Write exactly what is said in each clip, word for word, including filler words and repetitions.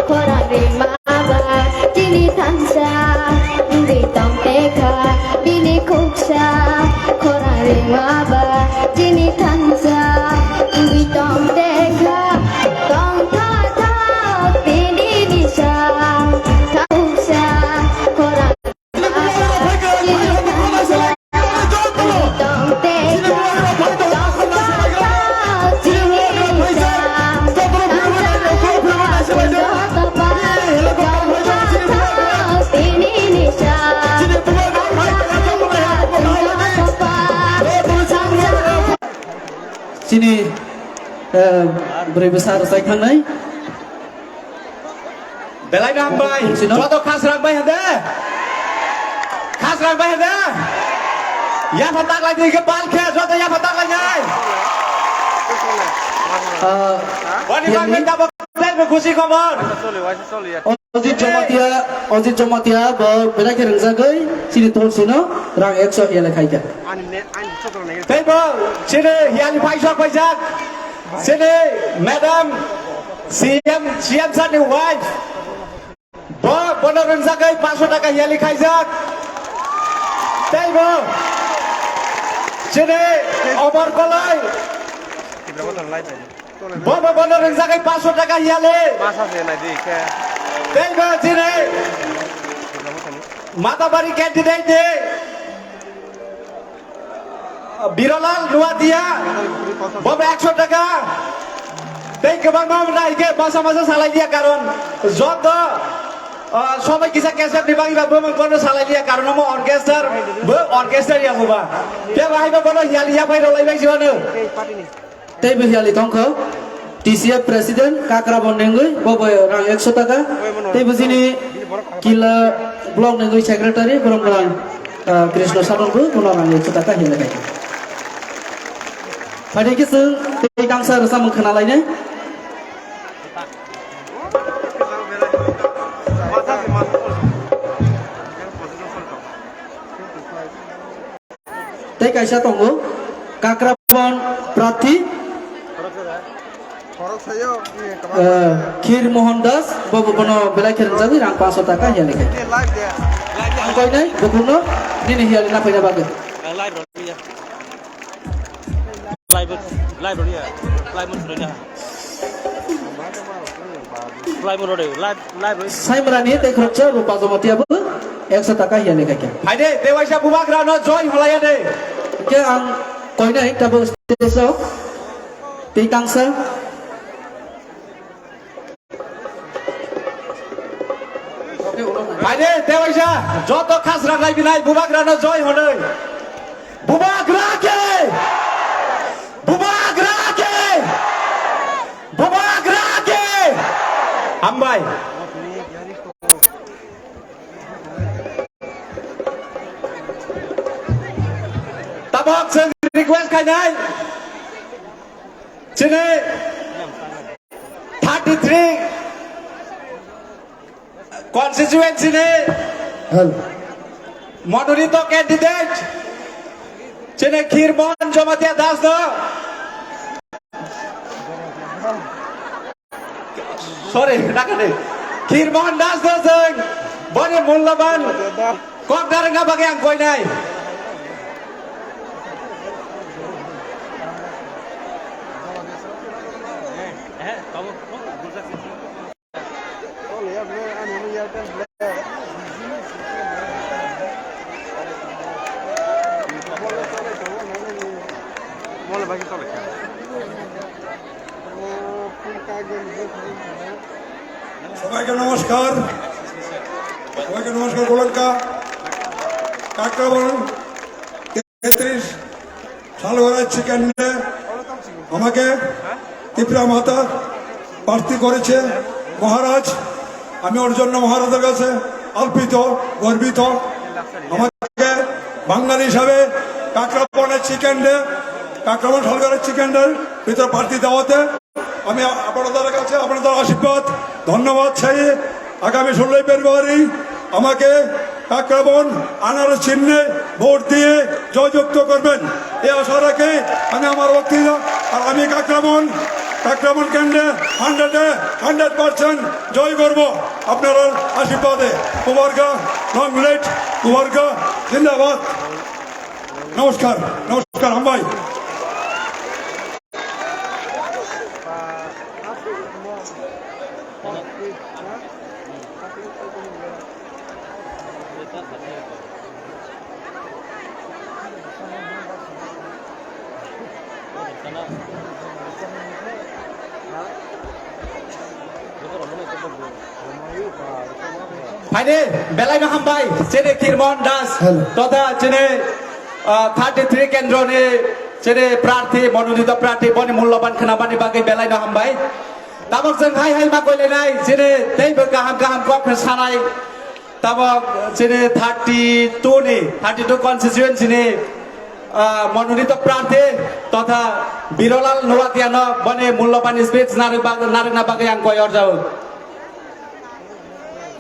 Khorang ringma ba chini thansa, wngwi tong tekha bini khuksa. Khorang ringma ba chini thansa, wngwi tong tekha, tong tha tha tini nisa. Khuksa, khorang Chini, eh, bwrwi bwsa rwchai thangnai. Belai no hambai. Sino? Joto khas rang bai hade. Khas rang bai hade. Yapha tak lai dei ke bal khe joto yapha tak lai nai. Ah, Boni bagwi tabok tei bo khusi khobor. Ajit Jamatia, Ajit Jamatia bo belai khe rwngjagwi chini tol sino rang ekso hiya le khaikha. Tei bo chini hiyani paisok paijak. Chini madam C M, C M sir ni wife. Bo, bono rwngjagwi paanso taka hiyali khaijak. Tei bo, chini Omor Koloi. Bo, bo, bono rwngjagwi paanso taka hiyali. Tei bo, chini Matabari candidate ni Birolal Nuatia, bobo ekso taka. Tei kwbangma wngna hingke masa masa salai liya, karon joto, ah, somoi kisa kesep ni bagwi ba bumung bono salai liya, karon omo orchestra, bo orchestra ya huba. Tei bahai ba bono hiyali ya phai rolai bai jiwano. Tei bo hiyali tongkho T C F President Kakrabon Nengwi, bo bo rang ekso taka. Tei bo chini Kila Block Nengwi Secretary, borom rang, ah, Krishna Sanon bo, bono rang ekso taka hiyali khaikha. Phaidi khe chwng tei tangsa rwchapmung khna lainai. Tei kaisa tongo, Kakrabon Prathi, eh, Khir Mohan Das, bo bo bono belai khe rwngjagwi rang paanso taka hiyali khaikha. Ang koinai bukhukno nini hiyali naphaina bagwi. Live, live rw ya. Live mun rw ya. Live mun rw ya. Live, live rw ya. Saimrani tei khoroksa Rupa Jamatia bo ekso taka hiyali khaikha. Phaide, tewaisa bubagrano joy hwlaiya de. Khe ang koinai tabuk stage o tei tangsa. Phaide, tewaisa, joto khas rang nai binai, bubagrano joy hwnwi. Bubagra khe! Bubagra khe! Bubagra khe! Hambai. Tabok chwng request khainai. Chini thirty three constituency ni Hello. Mononito candidate chini Khir Mohan Jamatia Das no. Sorry, nakani. Khir Mohan Das no jeng boni mulyaban kok darang bagwi ang koinai. সবাইকে নমস্কার। সবাইকে নমস্কার, গোলঙ্কা। কাকরাবন তেত্রিশ সালগড়া চিকেন্ডে আমাকে ত্রিপুরা মাতা প্রার্থী করেছে মহারাজ। আমি ওর জন্য মহারাজের কাছে আলপিত, গর্বিত। আমাকে বাঙালি হিসাবে কাকরাবনের চিকেন্ডে, কাকরাবন সালগড়া চিকেন্ডের ভিতরে প্রার্থী দেওয়াতে আমি আপনাদের কাছে আপনাদের আশীর্বাদ, ধন্যবাদ চাই। আগামী ষোলোই ফেব্রুয়ারি আমাকে কাকরাবন আনারস চিহ্নে ভোট দিয়ে জয়যুক্ত করবেন, এই আশা রাখে আমি আমার বক্তৃতা। আর আমি কাকরাবন আক্রমণ কেন্দ্রে হান্ড্রেডে হান্ড্রেড পার্সেন্ট জয় করব আপনারার আশীর্বাদে। মুবারকা, লং লিভ, মুবারকা, জিন্দাবাদ। নমস্কার, নমস্কার, হামবাই। Phaidi, belai no hambai, chini Kirmon Das, Hello. Totha chini, ah, thirty three kendro ni chini prarthi, monodito prarthi, boni mulloban khwnabani bagwi belai no hambai. Tabok chwng hai hai ma koilainai, chini teibo kaham kaham kok khe sanai. Tabok chini thirty two ni, thirty two constituency ni, ah, monodito prarthi totha Birolal Nuatiano boni mulloban speech narwk bag-, narwkna bagwi ang koi orjao.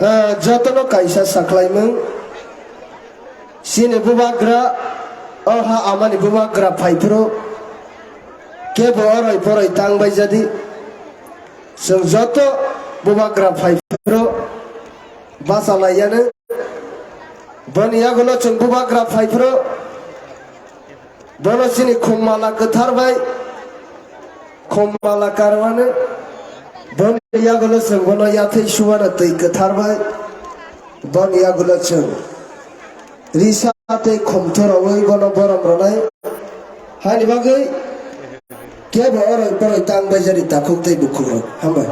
Ah, jotono kaisa saklaimung. Chini bubagra, o ha amani bubagra phaiphuru kebo oroi poroi tang bai jadi. Chwng joto bubagra phaiphuru bachalaiyano. Boni yagulo chwng bubagra phaiphuru bono chini khum mala kwthar bai, khum mala karwano. Boni yagulo chwng bono yathai suwano twi kwthar bai. Boni yagulo chwng risa tei khum thorowi bono borom rwnai. Haini bagwi kebo oroi poroi tang bai jadi takhuk tei bukhuk rok. Hambai.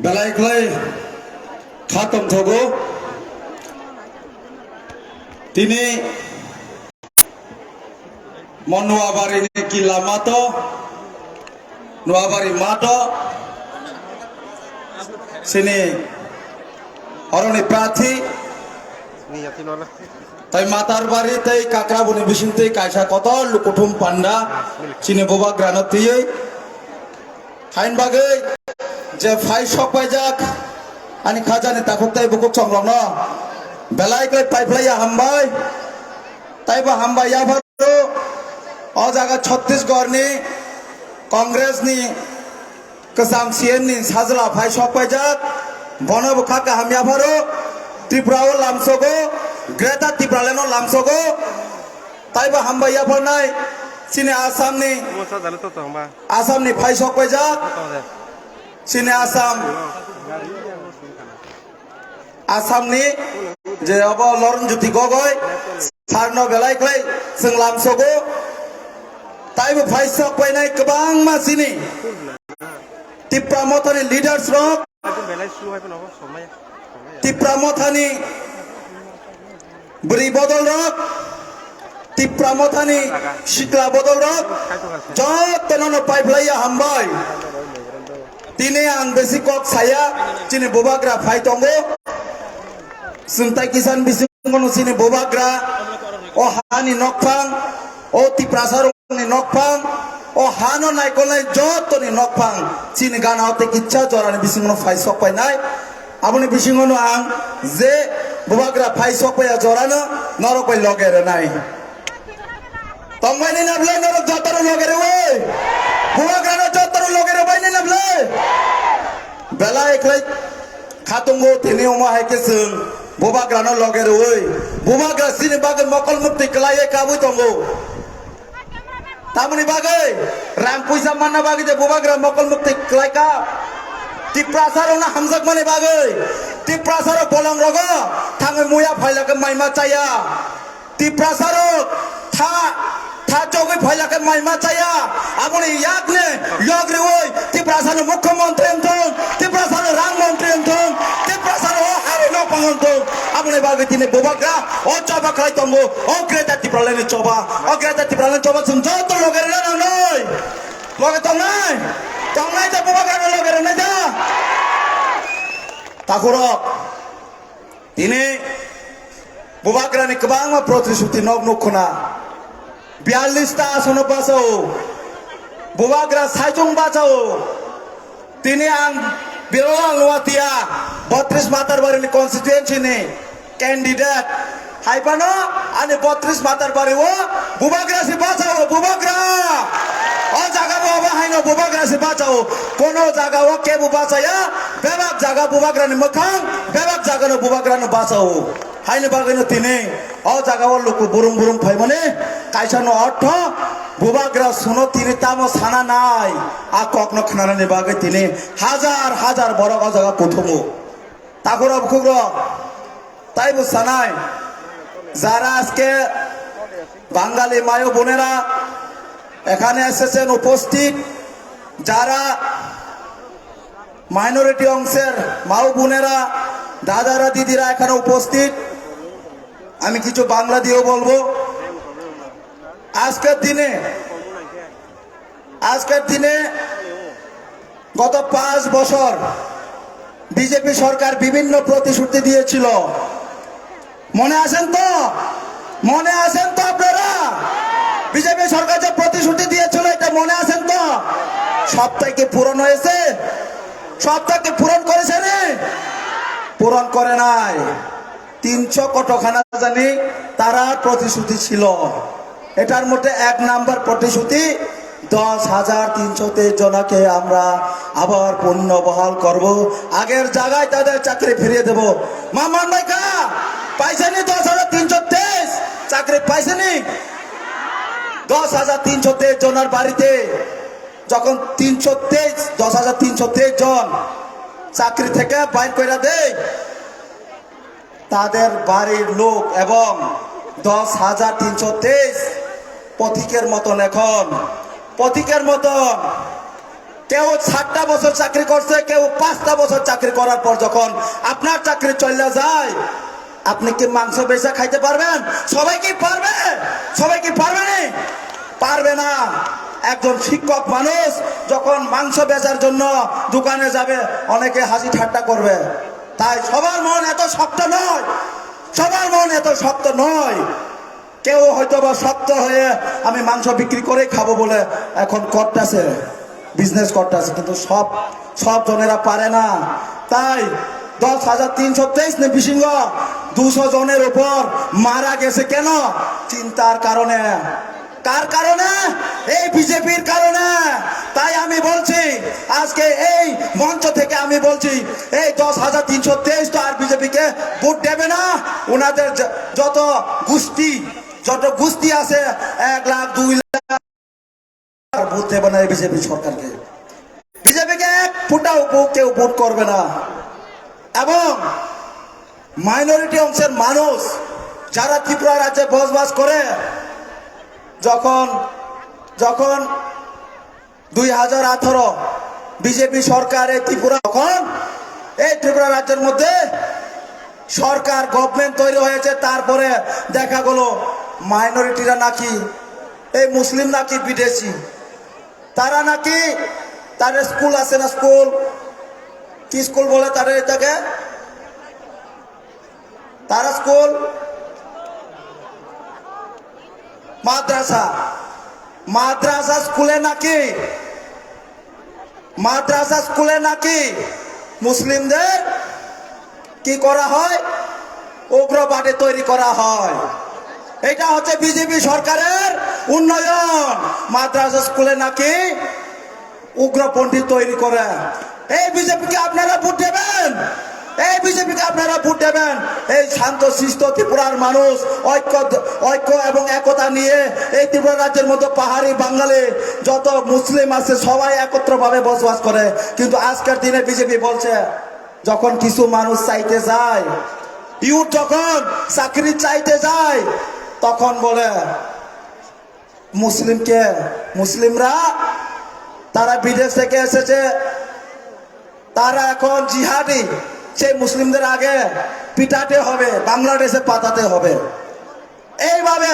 Belai khlai kha tongthogo. Tini mo Noabari ni kila mato, Noabari mato, sini oroni prathi, tai Matarbari, tai Kakrabuni bising, tai kaisa kotor lukuthum panda, sini bubagrano tiyoi. Hain bagwi je phai sok paijak ani khajani takhuk tei bukhuk songrokno belai khlai paiphlaiya hambai. Taibo hambai yapharo o jaga Chhattisgarh ni Congress ni kwcham C M ni sajla phai sok paijak, bono bo kha kaham yapharo Tripura o lamsogo, Greater Tipraland o lamsogo. Taibo hambai yapharnai chini Assam ni, Omo sa jale to tong ba. Assam ni phai sok paijak. Tong de. Chini Assam, Assam ni je obo Loron Jyoti Gogoi sir no belai khlai chwng lamsogo. Taibo phai sok painai kwbangma chini Tipra Motha ni leaders rok. Tipra Mothani bwrwi bodol rok, Tipra Mothani sikla bodol rok, jotono no paiphlaiya hambai. Tini ang besi kok saya, chini bubagra phai tongo. Chwng tai kisan bisingo no chini bubagra, o hani nokphang, o Tiprasa rok ni nokphang, o hano naikolnai jotoni nokphang, chini gana o tei kisa jorani bisingo no phai sok painai. Aboni bisingo no ang je bubagra phai sok paiya jorano norok bai loge rwnai. Tongbai nai na bwlai norok jotono loge rwi? Bubagrano jotono loge rwbai nai na bwlai? Belai khlai kha tongo tini omo hai khe chwng bubagrano loge rwi. Bubagra chini bagwi mokol muktwi kwlaiwi kabui tongo. Tamoni bagwi rang puisa manna bagwi je bubagra mokol muktwi kwlaikha. Tiprasa rokno hamjakmani bagwi, Tiprasa rok bolong rogo thangwi muya phailakhe maima chaya. Tiprasa rok tha, tha chogwi phailakhe maima chaya. Aboni yakni yok riwi Tiprasa no mukhyamantri wngthung, Tiprasa no rang mantri wngthung, Tiprasa no o hari nokphang wngthung. Aboni bagwi tini bubagra o choba khlai tongo, o Greater Tipraland ni choba. O Greater Tipraland choba chwng joto loge rwna nangnai. Loge tongnai? Tongnai da bubagra no loge rwnai da? Takhurok. Tini bubagrani kwbangma protisruti nok nukhuna. Biyallis ta asono bachao. Bubagra saichung bachao. Tini ang Birolal Nuatia, botris Matarbari ni constituency ni candidate. Hai phano ani botris matar bari o bubagra si bachao, bubagra. O jaga bo abo haino bubagra si bachao. Kono jaga o kebo bachaya, bebak jaga bubagra ni mwkhang, bebak jaga no bubagra no bachao. Haini bagwi no tini o jaga o luku burum burum phaimani kaisa no ortho bubagra suno tini tamo sana nai. A kok no khnanani bagwi tini hajar hajar borok o jaga kuthumu. Takhura bukhukrok, taibo sanai, jara ajke Bangali mayo bonera ekhane esesen upasthit, jara minority ongser mao bonera, dadara didira ekhane upasthit, ami kichu Bangla diyo bolbo. Ajker dine, ajker dine গত পাঁচ বছর বিজেপি সরকার বিভিন্ন প্রতিশ্রুতি দিয়েছিল। মনে আছেন তো? মনে আছেন তো আপনারা? বিজেপি সরকার যে প্রতিশ্রুতি দিয়েছিল, এটা মনে আছেন তো? সবটাই কি পূরণ হয়েছে? সবটা কি পূরণ করেছে রে? পূরণ করে নাই। তিনশো কতখানা জানি তারা প্রতিশ্রুতি ছিল। এটার মধ্যে এক নাম্বার প্রতিশ্রুতি, দশ হাজার তিনশো তেইশ জনাকে আমরা আবার পুনর্বহাল করব, আগের জায়গায় তাদের চাকরি ফিরিয়ে দেব। মামান ভাই কা পাইছেনি? দশ হাজার তিনশো তেইশ চাকরি পাইছেনি? দশ হাজার তিনশো তেইশ জনের বাড়িতে যখন তিনশো তেইশ, দশ হাজার তিনশো তেইশ জন চাকরি থেকে বাইর করে দেয়, তাদের বাড়ির লোক এবং দশ হাজার তিনশো তেইশ পথিকের মতন, এখন পথিকের মতন। কেউ সাতটা বছর চাকরি করছে, কেউ পাঁচটা বছর চাকরি করার পর যখন আপনার চাকরি চলে যায়, আপনি কি মাংস বেচা খাইতে পারবেন? সবাই কি পারবে? সবাই কি পারবে নি? পারবে না। একজন শিক্ষক মানুষ যখন মাংস বেচার জন্য দোকানে যাবে, অনেকে হাসি ঠাট্টা করবে। তাই সবার মন এত শক্ত নয়, সবার মন এত শক্ত নয়। কেউ হয়তো বা শক্ত হয়ে আমি মাংস বিক্রি করে খাবো বলে এখন করতেছে, বিজনেস করতেছে, কিন্তু সব সব জনেরা পারে না। তাই দশ হাজার তিনশো তেইশ নে বিশিঙ্গ দুশো জনের উপর মারা গেছে কেন? চিন্তার কারণে। কার কারণে? এই বিজেপির কারণে। তাই আমি বলছি, আজকে এই মঞ্চ থেকে আমি বলছি, এই দশ হাজার তিনশো তেইশ তো আর বিজেপিকে ভোট দেবে না। ওনাদের য-, যত গোষ্ঠী, যত গোষ্ঠী আছে, এক লাখ, দুই লাখ ভোট দেবে না এই বিজেপি সরকারকে। বিজেপিকে এক ফুটাও ভো-, কেউ ভোট করবে না। এবং মাইনরিটি অংশের মানুষ যারা ত্রিপুরা রাজ্যে বসবাস করে, যখন যখন দুই হাজার আঠারো বিজেপি সরকার এই ত্রিপুরা, তখন এই ত্রিপুরা রাজ্যের মধ্যে সরকার, গভর্নমেন্ট তৈরি হয়েছে, তারপরে দেখা গেল মাইনরিটিরা নাকি, এই মুসলিম নাকি বিদেশি, তারা নাকি, তাদের স্কুল আছে না, স্কুল, কি স্কুল বলে তাদের এটাকে? তারা স্কুল, মাদ্রাসা, মাদ্রাসা স্কুলে নাকি, মাদ্রাসা স্কুলে নাকি মুসলিমদের কি করা হয়? উগ্রবাদী তৈরি করা হয়। এটা হচ্ছে বিজেপি সরকারের উন্নয়ন। মাদ্রাসা স্কুলে নাকি উগ্রপন্থী তৈরি করে। এই বিজেপিকে আপনারা ভোট দেবেন, এই বিজেপিকে আপনারা ভোট দেবেন। এই শান্ত শিষ্ট ত্রিপুরার মানুষ ঐক্য, ঐক্য এবং একতা নিয়ে এই ত্রিপুরা রাজ্যের মধ্যে পাহাড়ি বাঙালি যত মুসলিম আছে সবাই একত্রভাবে বসবাস করে। কিন্তু আজকের দিনে বিজেপি বলছে, যখন কিছু মানুষ চাইতে যায়, ইউথ যখন চাকরি চাইতে যায়, তখন বলে মুসলিমকে, মুসলিমরা তারা বিদেশ থেকে এসেছে, তারা এখন জিহাদি, সেই মুসলিমদের আগে পিটাতে হবে, বাংলাদেশে পাঠাতে হবে। এইভাবে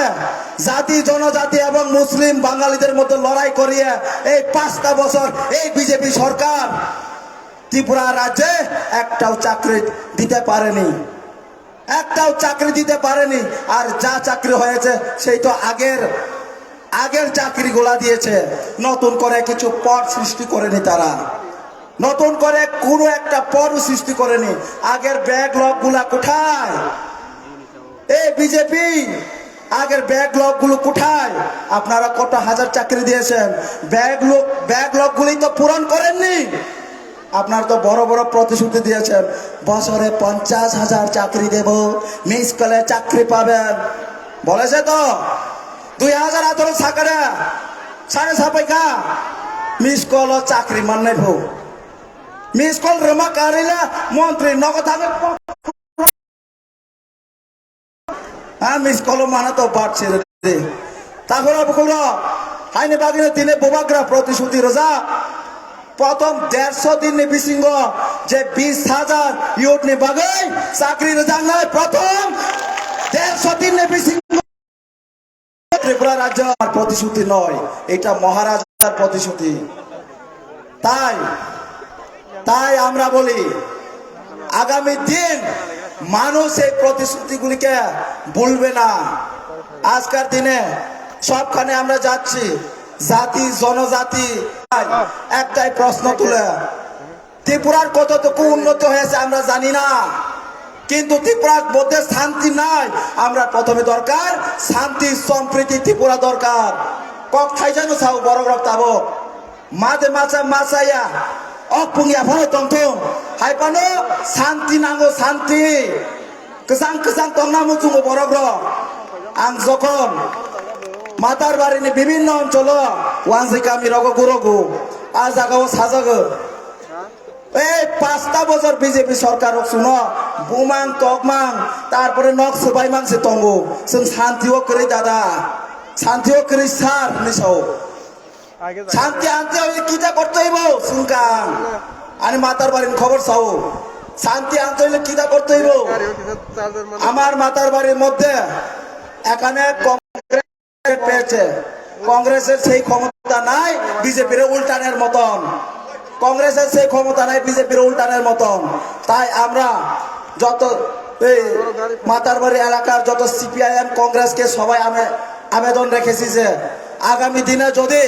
জাতি, জনজাতি এবং মুসলিম বাঙালিদের মধ্যে লড়াই করিয়ে এই পাঁচটা বছর এই বিজেপি সরকার ত্রিপুরা রাজ্যে একটাও চাকরি দিতে পারেনি, একটাও চাকরি দিতে পারেনি। আর যা চাকরি হয়েছে সেই তো আগের, আগের চাকরিগুলা দিয়েছে, নতুন করে কিছু পদ সৃষ্টি করেনি তারা, নতুন করে কোনো একটা পদও সৃষ্টি করেনি। আগের ব্যাকলগ গুলা কোথায়? এই বিজেপি, আগের ব্যাকলগ গুলো কোথায়? আপনারা কত হাজার চাকরি দিয়েছেন, ব্যাকলগ ব্যাকলগ গুলি তো পূরণ করেননি। আপনার তো বড় বড় প্রতিশ্রুতি দিয়েছেন, বছরে পঞ্চাশ হাজার চাকরি দেব, মিস কলে চাকরি পাবেন, বলেছে তো? দুই হাজার আঠারো সাকারে সাড়ে সাপাইকা মিস কল চাকরি মান্নাই ফো, মিস কল রমা কারিলা মন্ত্রী নগদ থাকে। Ha, miss call mana to bat sere de. Tahora bukuro, haini bagino dine bubagra protishuti roja. Prothom derso dinni bisingo je bis hajar youth ni bagwi chakri rwjaknai prothom derso dinni bisingo Tripura rajyo ar protishuti noi, eta Maharajar protishuti. তাই, তাই আমরা বলি, আগামী দিন মানুষ এই প্রতিশ্রুতিগুলিকে ভুলবে না। আজকার দিনে সবখানে আমরা যাচ্ছি, জাতি, জনজাতি, একটাই প্রশ্ন তুলে, ত্রিপুরার কতটুকু উন্নত হয়েছে আমরা জানি না, কিন্তু ত্রিপুরার মধ্যে শান্তি নাই। আমরা প্রথমে দরকার শান্তি, সম্প্রীতি, ত্রিপুরা দরকার। Kok thaijano sao borok rok tabok. Made macha macha ya. Ok pung ya phano tongthung. Hai phano santi nango, santi. Kwchang kwchang tongna muchungo borok rok. Ang jokhon Matarbari ni bibinno oncholo wansi kami rogo gurogo. A jaga o sajago. Ei pasta bojor B J P sorkar rok chwngno bumang tokmang, tarpore nok swbaimang se tongo. Chwng santi o kwrwi dada. Santi o kwrwi sir hinwi sao. Santi anti hoile kita korte hoibo, chwng kang. Ani Matarbari ni khobor sao. Santi anti hoile kita korte hoibo. Amar Matarbari moddhe ekhane Congress পেয়েছে। কংগ্রেসের সেই ক্ষমতা নাই বিজেপির উল্টানের মতন। কংগ্রেসের সেই ক্ষমতা নাই বিজেপির উল্টানের মতন। তাই আমরা যত এই মাতারবাড়ি এলাকার যত সিপিআইএম কংগ্রেসকে সবাই আমি আবেদন রেখেছি যে আগামী দিনে যদি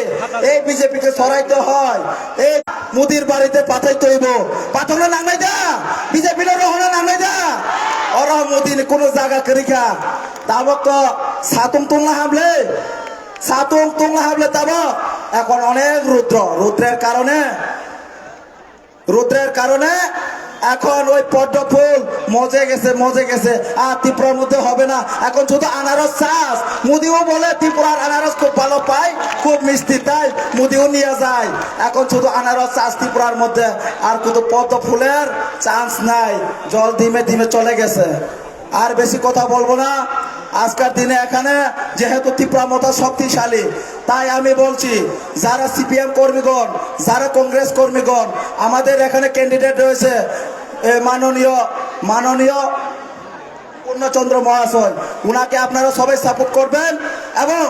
এই বিজেপিকে সরাইতে হয়, এই মোদির বাড়িতে পাঠাইতে হইব। পাঠানো নাংনাই দা, বিজেপি লো রহনা নাংনাই দা। ওরা মোদি কোনো জায়গা করিখা। Tabok to satung tungla hamle, satung tungla hamle tabok. এখন অনেক রুদ্র, রুদ্রের কারণে, রুদ্রের কারণে এখন ওই পদ্ম ফুল মজে গেছে, মজে গেছে। আর ত্রিপুরার মধ্যে হবে না। এখন শুধু আনারস চাষ। মোদিও বলে ত্রিপুরার আনারস খুব ভালো পাই, খুব মিষ্টি, তাই মোদিও নিয়ে যায়। এখন শুধু আনারস চাষ ত্রিপুরার মধ্যে, আর কিন্তু পদ্ম ফুলের চান্স নাই, জল ধিমে ধিমে চলে গেছে। আর বেশি কথা বলবো না। আজকের দিনে এখানে যেহেতু ত্রিপুরা মথা শক্তিশালী, তাই আমি বলছি, যারা সিপিএম কর্মীগণ, যারা কংগ্রেস কর্মীগণ, আমাদের এখানে ক্যান্ডিডেট রয়েছে, এ, মাননীয়, মাননীয় পূর্ণচন্দ্র মহাশয়, উনাকে আপনারা সবাই সাপোর্ট করবেন এবং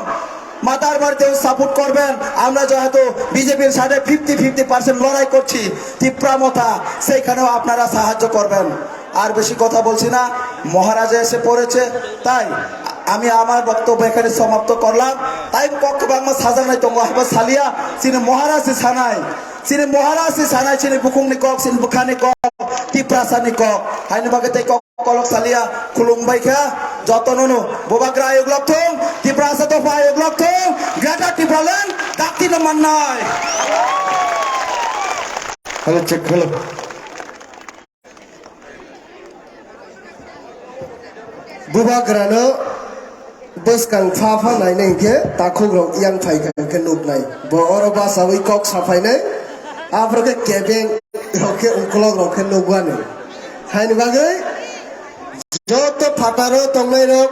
মাতার বাড়িতেও সাপোর্ট করবেন। আমরা যেহেতু বিজেপির সাথে ফিফটি ফিফটি পার্সেন্ট লড়াই করছি, ত্রিপুরা মথা, সেইখানেও আপনারা সাহায্য করবেন। আর বেশি কথা বলছি না, মহারাজা এসে পড়েছে, তাই আমি আমার বক্তব্য এখানে সমাপ্ত করলাম। তাই কক্ষ বাংলা সাজানায় তো মহাবা সালিয়া, চিনি মহারাজ সানাই, চিনি মহারাজ সানাই, চিনি বুকুংনি কক, চিনি বুখানি কক, তিপ্রাসানি কক, হাইনি বাগে তাই cock kolok salia khulumbai kha, jotono no bubagra ayuk lok thung, Tiprasa dopha ayuk lok thung, Greater Tipraland dakti no mannai. Hello, check, hello. Bubagra no Bwskang pha pha nainai hinkhe takhukrok yang phaikha hinkhe nuknai. Bo oro bachaui kok saphainai, aphuru khe kebeng rok khe ukolok rok khe nukmani. Haini bagwi joto phataro tongnairok,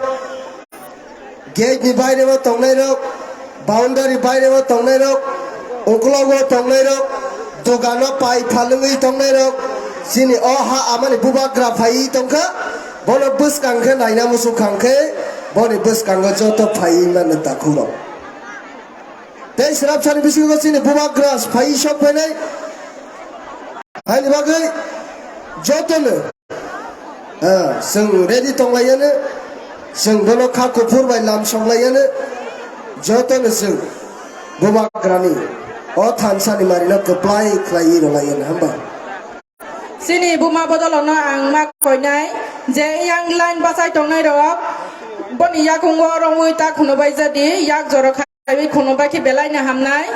gate ni bairebo tongnairok, boundary bairebo tongnairok, ukologo tongnairok, dogano pai phalwngwi tongnairok, chini o ha amani bubagra phaiwi tongkha, bono bwskang khe naina muchung kha khe, boni bwskango joto phaiwi mano takhukrok. Tei swrapsani bisingo chini bubagra phaiwi sok phainai, haini bagwi jotono, ah, chwng ready tonglaiyano, chwng bono kha kuphur bai lam soklaiyano, jotono chwng bubagrani o thansani marino kwplai khlaiwi rwlaiyano, hamba. Chini buma bodolono ang ma koinai je yang line bachai tongnai rok, Boni yakungo romwi ta khunubai jadi, yak joro khaiwi khunubai khe belai no hamnai.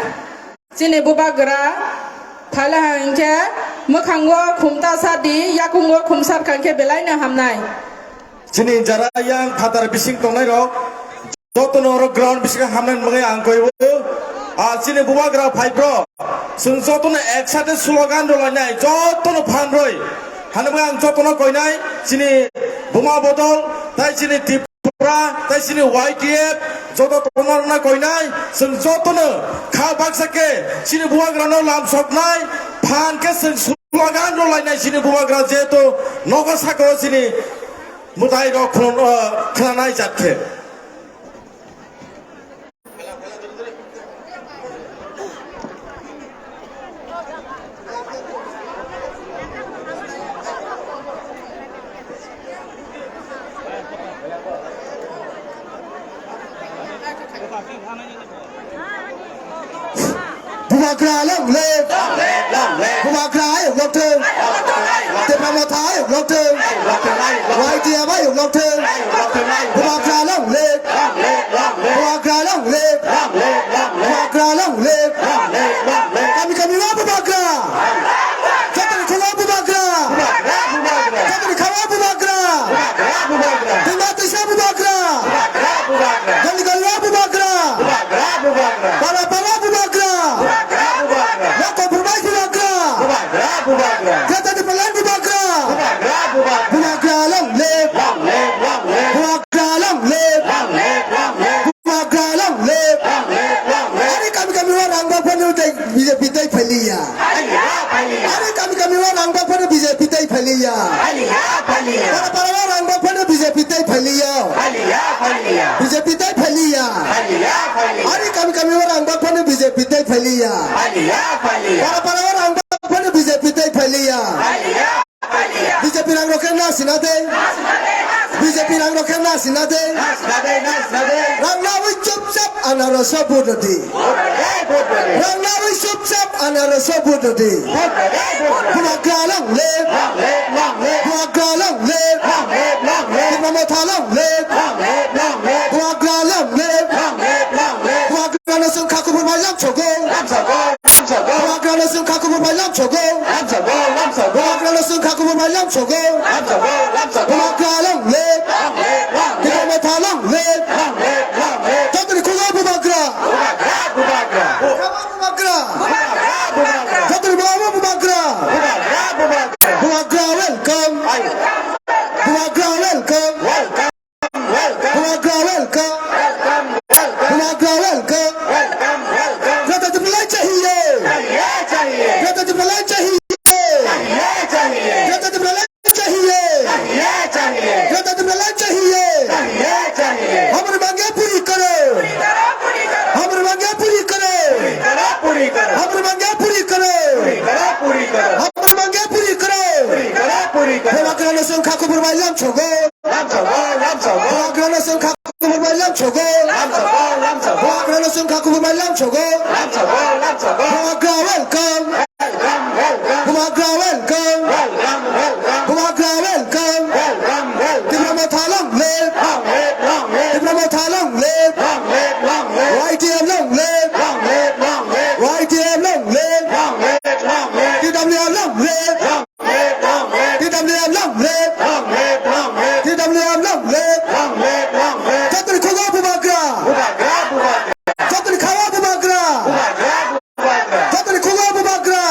Chini bubagra phaila hwnkhe mwkhango khumta sadi, yakungo khumsar kha hwnkhe belai no hamnai. Chini jara yang phatar bising tongnai rok, jotono oro ground bisingo hamnani bagwi ang koibo. Ah, chini bubagra phai bro, chwng jotono eksate slogan rwlainai, jotono phan rwi. Hwnwi ang jotono koinai, chini Buma Bodol, tai chini Tripura, tai chini Y T F, joto tongmarokno koinai, chwng jotono kha baksa khe chini bubagrano lamsoknai, phan khe chwng slogan rwlainai chini bubagra, jehetu nogo sakao chini mwtairok khun-, ah, khwnanai jat khe. Bubagra long live! Bubagra ayuk lokthung! Tipra Motha ayuk lokthung! Y T F ayuk lokthung! Bubagra long live! Bubagra long live! Bubagra long live! Kami kami wa Bubagra! Jotoni khungo Bubagra! Jotoni khawa Bubagra! Tengma tisa Bubagra! Goli goli wa Bubagra! Pala pala Bubagra! Loko Bubai Bubagra! Jotoni palan Bubagra! Bubagra long live! Bubagra long live! Bubagra long live! Long live, long live. Bubagra long live. Long live, long live. Ani kami kami wa rang ba phano tei B J P tei phailiya. Phailiya, phailiya. Ani kami kami wa rang ba phano B J P tei phailiya. Phailiya, phailiya. Para para wa rang ba phano B J P tei phailiya. Phailiya, phailiya. B J P tei phailiya. Phailiya, phailiya. Ani kami kami wa rang ba phano B J P tei phailiya. Phailiya, phailiya. Para para wa rang ba phano B J P tei phailiya. Phailiya. B J P rang rokhe na sina de. B J P rang rokhe na sina de. Rang na wi chup chap anaro so vote di. Rang na wi chup chap anaro so vote di. Bubagra long live. Bubagra long live. Tipra Motha long live. Bubagra long live. Bubagra no chwng kha kubur bai lamsogo. Bubagra no chwng kha kubur bai lamsogo. Lamsogo, lamsogo. Bubagra no chwng kha kubur bai lamsogo. Lamsogo, lamsogo. Bubagra long live. Long live, long live. Tipra Motha long live. Long live, long live. Jotoni khungo Bubagra. Bubagra, Bubagra. Bubagra. Bubagra, Bubagra. Jotoni mama Bubagra. Bubagra, Bubagra. Bubagra welcome. Ai. Bubagra welcome. Welcome. Welcome. Bubagra welcome. Welcome, welcome. Bubagra welcome. Welcome, welcome. Greater Tipraland chahiye. Chahiye, chahiye. Greater Tipraland chahiye. Chahiye, chahiye. Greater Tipraland chahiye. Chahiye, chahiye. Greater Tipraland chahiye. Chahiye, chahiye. Hamari mange puri karo. Puri karo, puri karo. Hamari mange puri karo. Puri karo, puri karo. Hamari mange puri karo. Puri karo, puri karo. Hamari mange puri karo. Puri karo, puri karo. Bubagra no chwng kha kubur bai lamsogo. Lamsogo, lamsogo. Bubagra no chwng kha kubur bai lamsogo. Lamsogo, lamsogo. Bubagra no chwng kha kubur bai lamsogo. Lamsogo, lamsogo. Bubagra welcome. Welcome, welcome. Bubagra welcome. Welcome, welcome. Bubagra welcome. Welcome, welcome. Tipra Motha long live. Long live, long live. Tipra Motha long live. Long live, long live. Y T F long live. Long live, long live. Y T F long live. Long live, long live. T W R long live. Long T W R long live! Long live, long live! T W R long live! Long live, long live! Jotoni khungo Bubagra! Bubagra, Bubagra! Jotoni khawa Bubagra! Bubagra, Bubagra! Jotoni khungo Bubagra!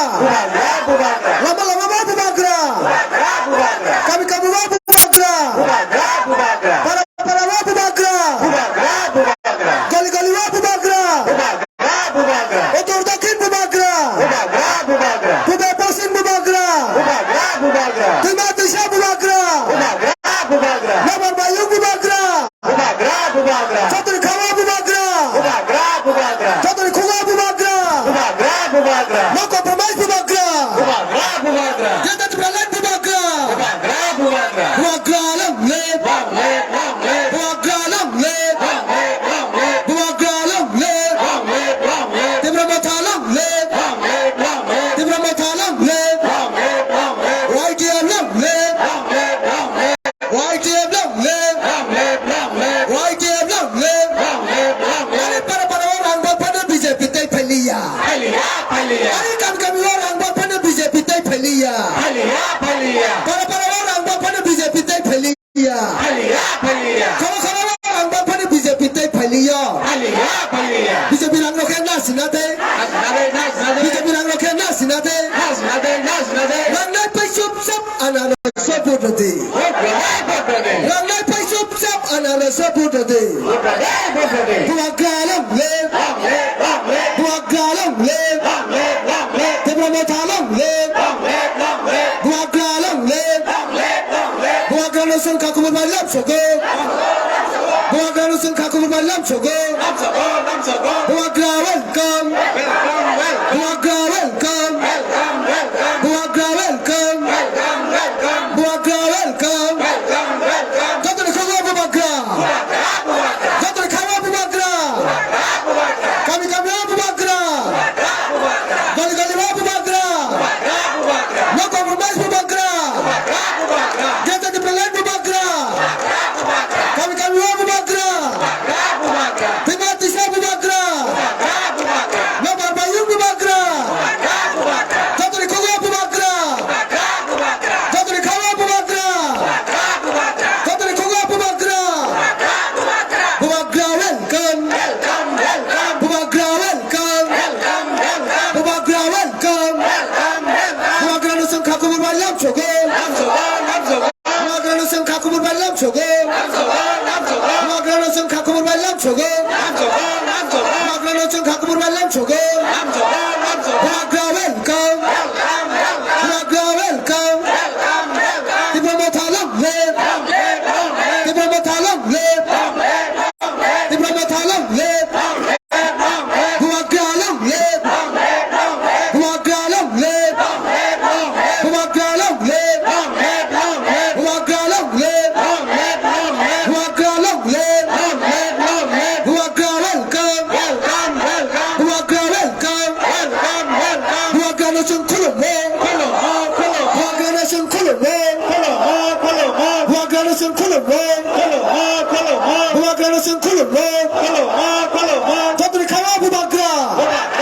Ani kam kami o rang bak phano B J P tei phailiya. Phailiya, phailiya. Para para o rang bak phano B J P tei phailiya. Phailiya, phailiya. Khoro khoro o rang bak phano B J P tei phailiya. Phailiya, phailiya. B J P rang rokhe na sina de. Na sina de, na sina de. B J P rang rokhe na sina de. Na sina de, na sina de. Rang nai pai chup chup anaro. Vote rwdi. Vote rwdi, vote rwdi. Rang nai pai chup chup anaro se vote rwdi. Vote rwdi, vote rwdi. Bubagra long live. Long live, long live. Bubagra long live. Long live, long live. Tipra Motha long live. Long live, long live. Bubagra long live. Long live, long live. Bubagra no chwng kha kubur bai lam sogo. Long live, long live. Bubagra no chwng kha kubur bai lam sogo. Lam sogo, lam sogo. Bubagra welcome. Welcome, welcome. Bubagra welcome. Welcome, welcome. Bubagra welcome. Welcome, welcome. Bubagra welcome. Welcome, welcome. Joto ni khugo bubagra. Bubagra, bubagra. Joto ni khugo bubagra. Bubagra, bubagra. Kami kami o bubagra. Bubagra, bubagra. Gali gali o bubagra. Bubagra, bubagra. Nokong rumai bubagra. Bubagra, bubagra. Geta di pelan bubagra. Bubagra, bubagra. Kami kami o bubagra. Bubagra, bubagra. Tima tisa bubagra. Bubagra, bubagra. Nokbar bayung bubagra. Bubagra, bubagra. Joto ni khugo bubagra. Bubagra, bubagra. Joto ni khugo bubagra. Bubagra, bubagra. Joto ni khugo bubagra. Bubagra, bubagra. Bubagra welcome. Welcome, welcome. Bubagra welcome. Welcome, welcome. Bubagra welcome. Welcome, welcome. Bubagra no chwng kha kubur bai lam sogo. Lam sogo, lam sogo. Bubagra no chwng kha kubur bai lam sogo. Lam sogo, lam sogo. Bubagra no chwng kha kubur bai lam sogo. Lam sogo, lam sogo. Bubagra no chwng kha kubur bai lam sogo. Lam sogo, lam sogo. Bubagra welcome. Welcome, welcome. Bubagra welcome. Welcome, welcome. Tipra Motha long live. Long live, long live. Tipra Motha long live. Long live, long live. Tipra Motha long live. Long live, long live. Bubagra long live. Long live, long live. Bubagra long live. Long live, long live. Bubagra long live. Long live, long live. Bubagra long live. Long live, long live. Bubagra long live. Long live, long live. Bubagra welcome. Welcome, welcome. Bubagra welcome. Welcome, welcome. Bubagra no chwng khulum mo. Khulum mo, khulum mo. Bubagra no chwng khulum mo. Khulum mo, khulum mo. Bubagra no chwng khulum mo. Khulum mo, khulum mo. Bubagra no chwng khulum mo. Khulum mo, khulum mo. Joto ni kha o bubagra. Bubagra,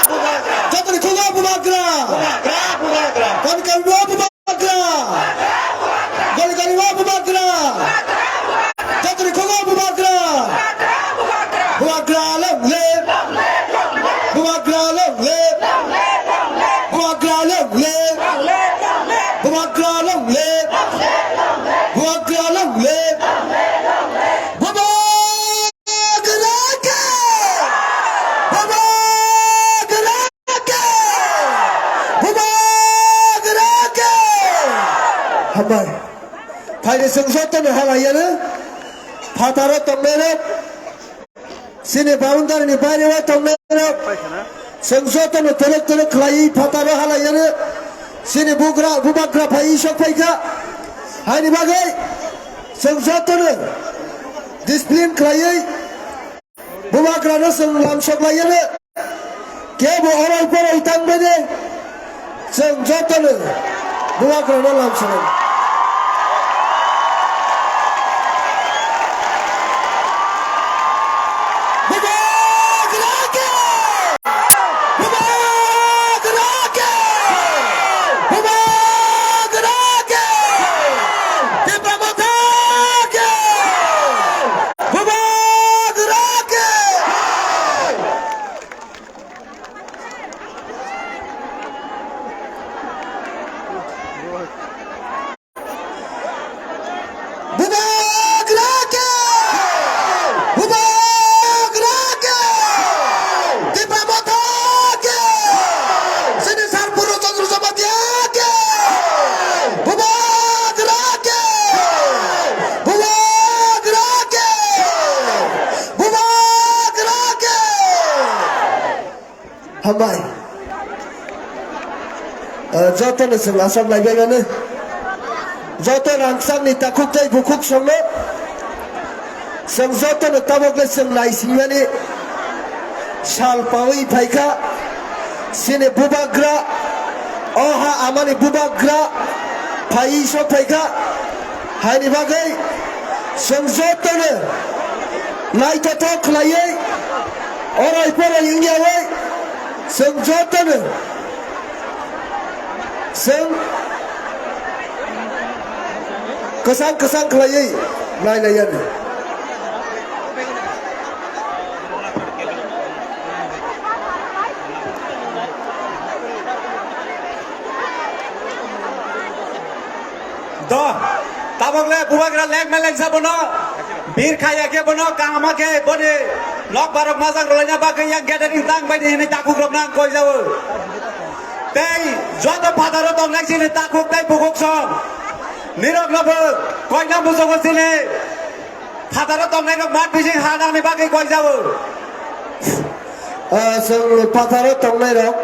bubagra. Joto ni khugo bubagra. Bubagra, bubagra. Kami kami o bubagra. Goli goli o bubagra. Joto ni khugo bubagra. Bubagra long live. Bubagra long live. Bubagra long live. Bubagra long live. Bubagra long live. Bubagra khe! Bubagra khe! Bubagra khe! Hambai. Phaidi chwng jotono halaiyano phataro tongnairok, chini boundary ni baireo tongnairok, chwng jotono twrwk twrwk khlaiwi phataro halaiyano chini bugra bubagra phaiwi sok phaikha. Haini bagwi chwng jotono discipline khlaiwi bubagrano chwng lamsok laiyano. Kebo oroi poroi tangbaide chwng jotono bubagrano lamsok lai. Bubagra khe! Bubagra khe! Bubagra khe! Tipra Motha khe! Bubagra khe! Bubagra khe! Bubagra khe! Tipra Motha khe! Chini Sar Purno Chandra Jamatia khe! Bubagra khe! Bubagra khe! Bubagra khe! Hambai. Eh, jotono chwng aswk naibaimano. Joto rangchakni takhuk tei bukhuk songno. Chwng jotono tabukle chwng naisinmani sal pawi phaikha. Chini bubagra, o ha amani bubagra phaiwi sok phaikha. Haini bagwi chwng jotono naithothok khlaiwi, orai porai wngyawi, Chwng jotono chwng kwchang kwchang khlaiwi nailaiyani. Do, tabok le bubagra lengma lengsa bono, bir khaya khe bono, kahama khe boni nok barok majak rwlaina bagwi yang gathering tang baidi hinwi takhuk rokno ang koi jago. Tei joto phataro tongnai chini takhuk tei bukhuk song, nirok no bo koina muchungo chini phataro tongnai rok mat bising ha nangni bagwi koi jago. Ah, chwng phataro tongnai rok.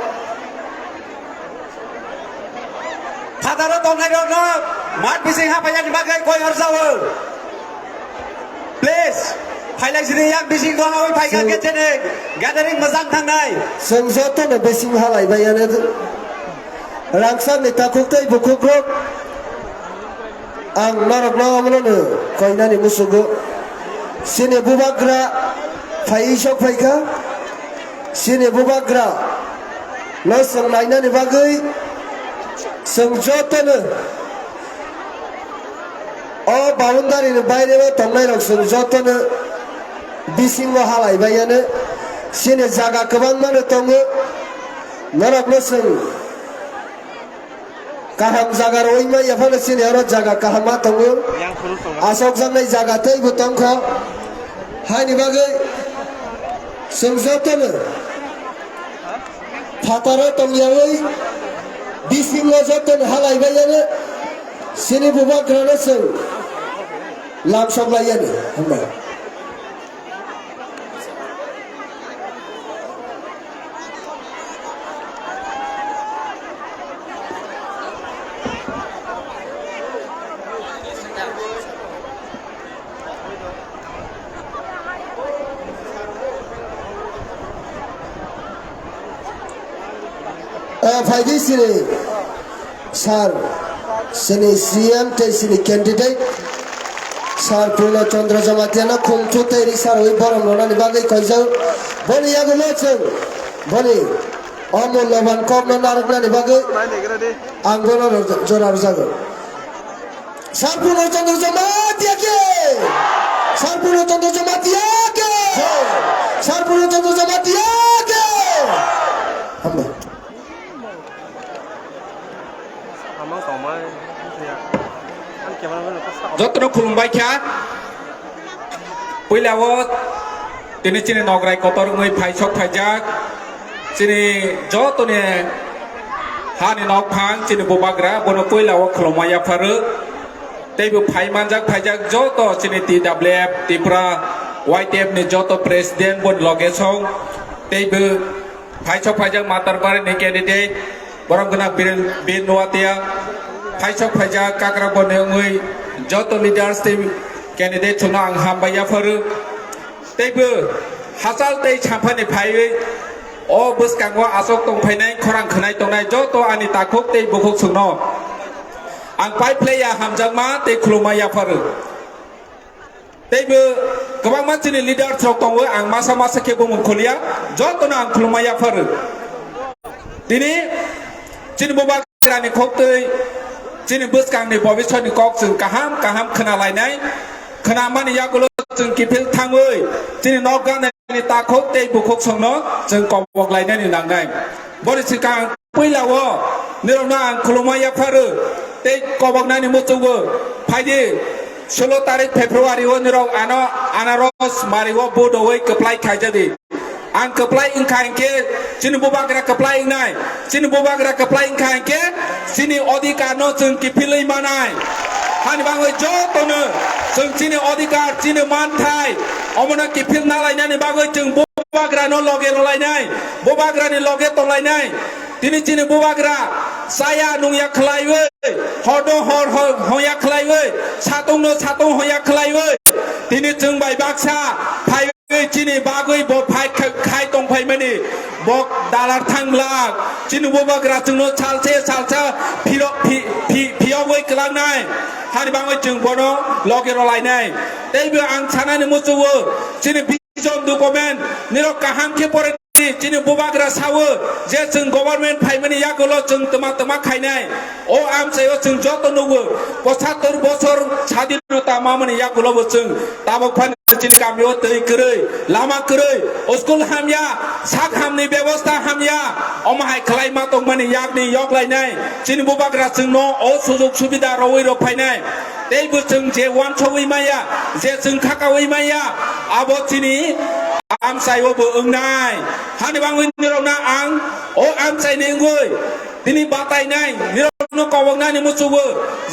Phataro tongnai rok no mat bising ha paiyani bagwi koi horjago. Please, phailai sini yang bising do hawi phai kha Chwng- khe chini gathering mojang thangnai. Chwng jotono bising halai baiyani rangchakni takhuk tei bukhuk rok. Ang norokno omono no koinani musugo. Chini bubagra phai sok phai kha. Chini bubagra no chwng nainani bagwi chwng jotono o boundary ni baire o tongnai rok chwng jotono bisingo halai baiyano. Chini jaga kwbangma no tongo, norok no chwng kaham jaga rwui manya phano chini oro jaga kaham ma tongo. Asokjaknai jaga teibo tongkha. Haini bagwi chwng jotono phataro tongyaui bisingo jotono halai baiyano chini bubagrano chwng lamsok laiyani. Hambai. Ah, phaidi sini. Sir, chini C M tei chini candidate, Sir Purno Chandra Jamatia no khungthu tei risarwi borom rwnani bagwi koijak. Boni yagulo chwng boni o mulloban kokno narwknani bagwi ang bono rw-, jora rwjago. Sir Purno Chandra Jamatia ki! Sir Purno Chandra Jamatia ki! Sir Purno Chandra Jamatia ki! Hambai. Jotono khulumbai kha. Puila o tini chini nograi kotor wngwi phaisok phaijak. Chini jotoni hani nokphang chini bubagra bono puila o khulumma yapharwi. Teibo phai manjak phaijak joto chini T W F Tripura Y T F ni joto president boni loge song. Teibo Phaisok phaijak Matarbari ni candidate, borom gwnang Bir, Bir Nuatia. Phaisok phaijak Kakraboni wngwi joto leaders tei candidate chwngno ang hambai yapharo. Teibo hachal tei samphani phaiwi o bwskango aswk tongphainai, khorang khwnai tongnai joto ani takhuk tei bukhuk chwngno ang pai phlaiya hamjakma tei khulumma yapharo. Teibo kwbangma chini leaders rok tongo, ang masa masa khe bumung khuliya, jotono ang khulumma yapharo. Tini chini bubagrani khoktwi, chini bwskangni bobiswrni kok chwng kaham kaham khna lainai, khna mani yagulo chwng kiphil thangwi chini nok ganani takhuk tei bukhuk songno chwng kobok lainani nangnai. Boni swkang puila o nirokno ang khulumma yapharo tei koboknani muchungo phaidi solo tarik February o nirok ano anaros mari o vote rwui kwplai khaijadi. Ang kwplai wngkha hinkhe chini bubagra kwplai wngnai, chini bubagra kwplai wngkha hinkhe chini odhikar no chwng kiphilwi manai. Hani bagwi jotono chwng chini odhikar, chini manthai omono kiphil nalainani bagwi chwng bubagra no loge rwlainai, bubagra ni loge tonglainai. Tini chini bubagra chaya nungya khlaiwi, horno hor ho-, hoya khlaiwi, satungno satung hoya khlaiwi. Tini chwng bai baksa phaiwi chini bagwi bo phai kha-, khai tongphaimani. Bo dalar thangla. Chini bubagra chwngno salse salsa phiro-, phi-, phi-, phiyogwi kwlangnai. Hani bagwi chwng bono loge rwlainai. Teibo ang sanani muchungo chini vision document nirok kaham khe pore Chini bubagra sawo je chwng government phaimani yagulo chwng twma twma khainai. O amchaio chwng joto nugo, pochattor bosor sadinota mamani yagulobo chwng tabok phano chini kamio twi kwrwi, lama kwrwi, school hamya, sak hamni bebosta hamya, omo hai khlai ma tongmani yakni yoklainai. Chini bubagra chwngno o sujug subida rwui rw phainai. Teibo chwng je wansogwi maya, je chwng khakaui maya, abo chini amchaio bo wngnai. Hani bangwi nirokna ang o amchaini wngwi tini batainai, nirokno koboknani muchugo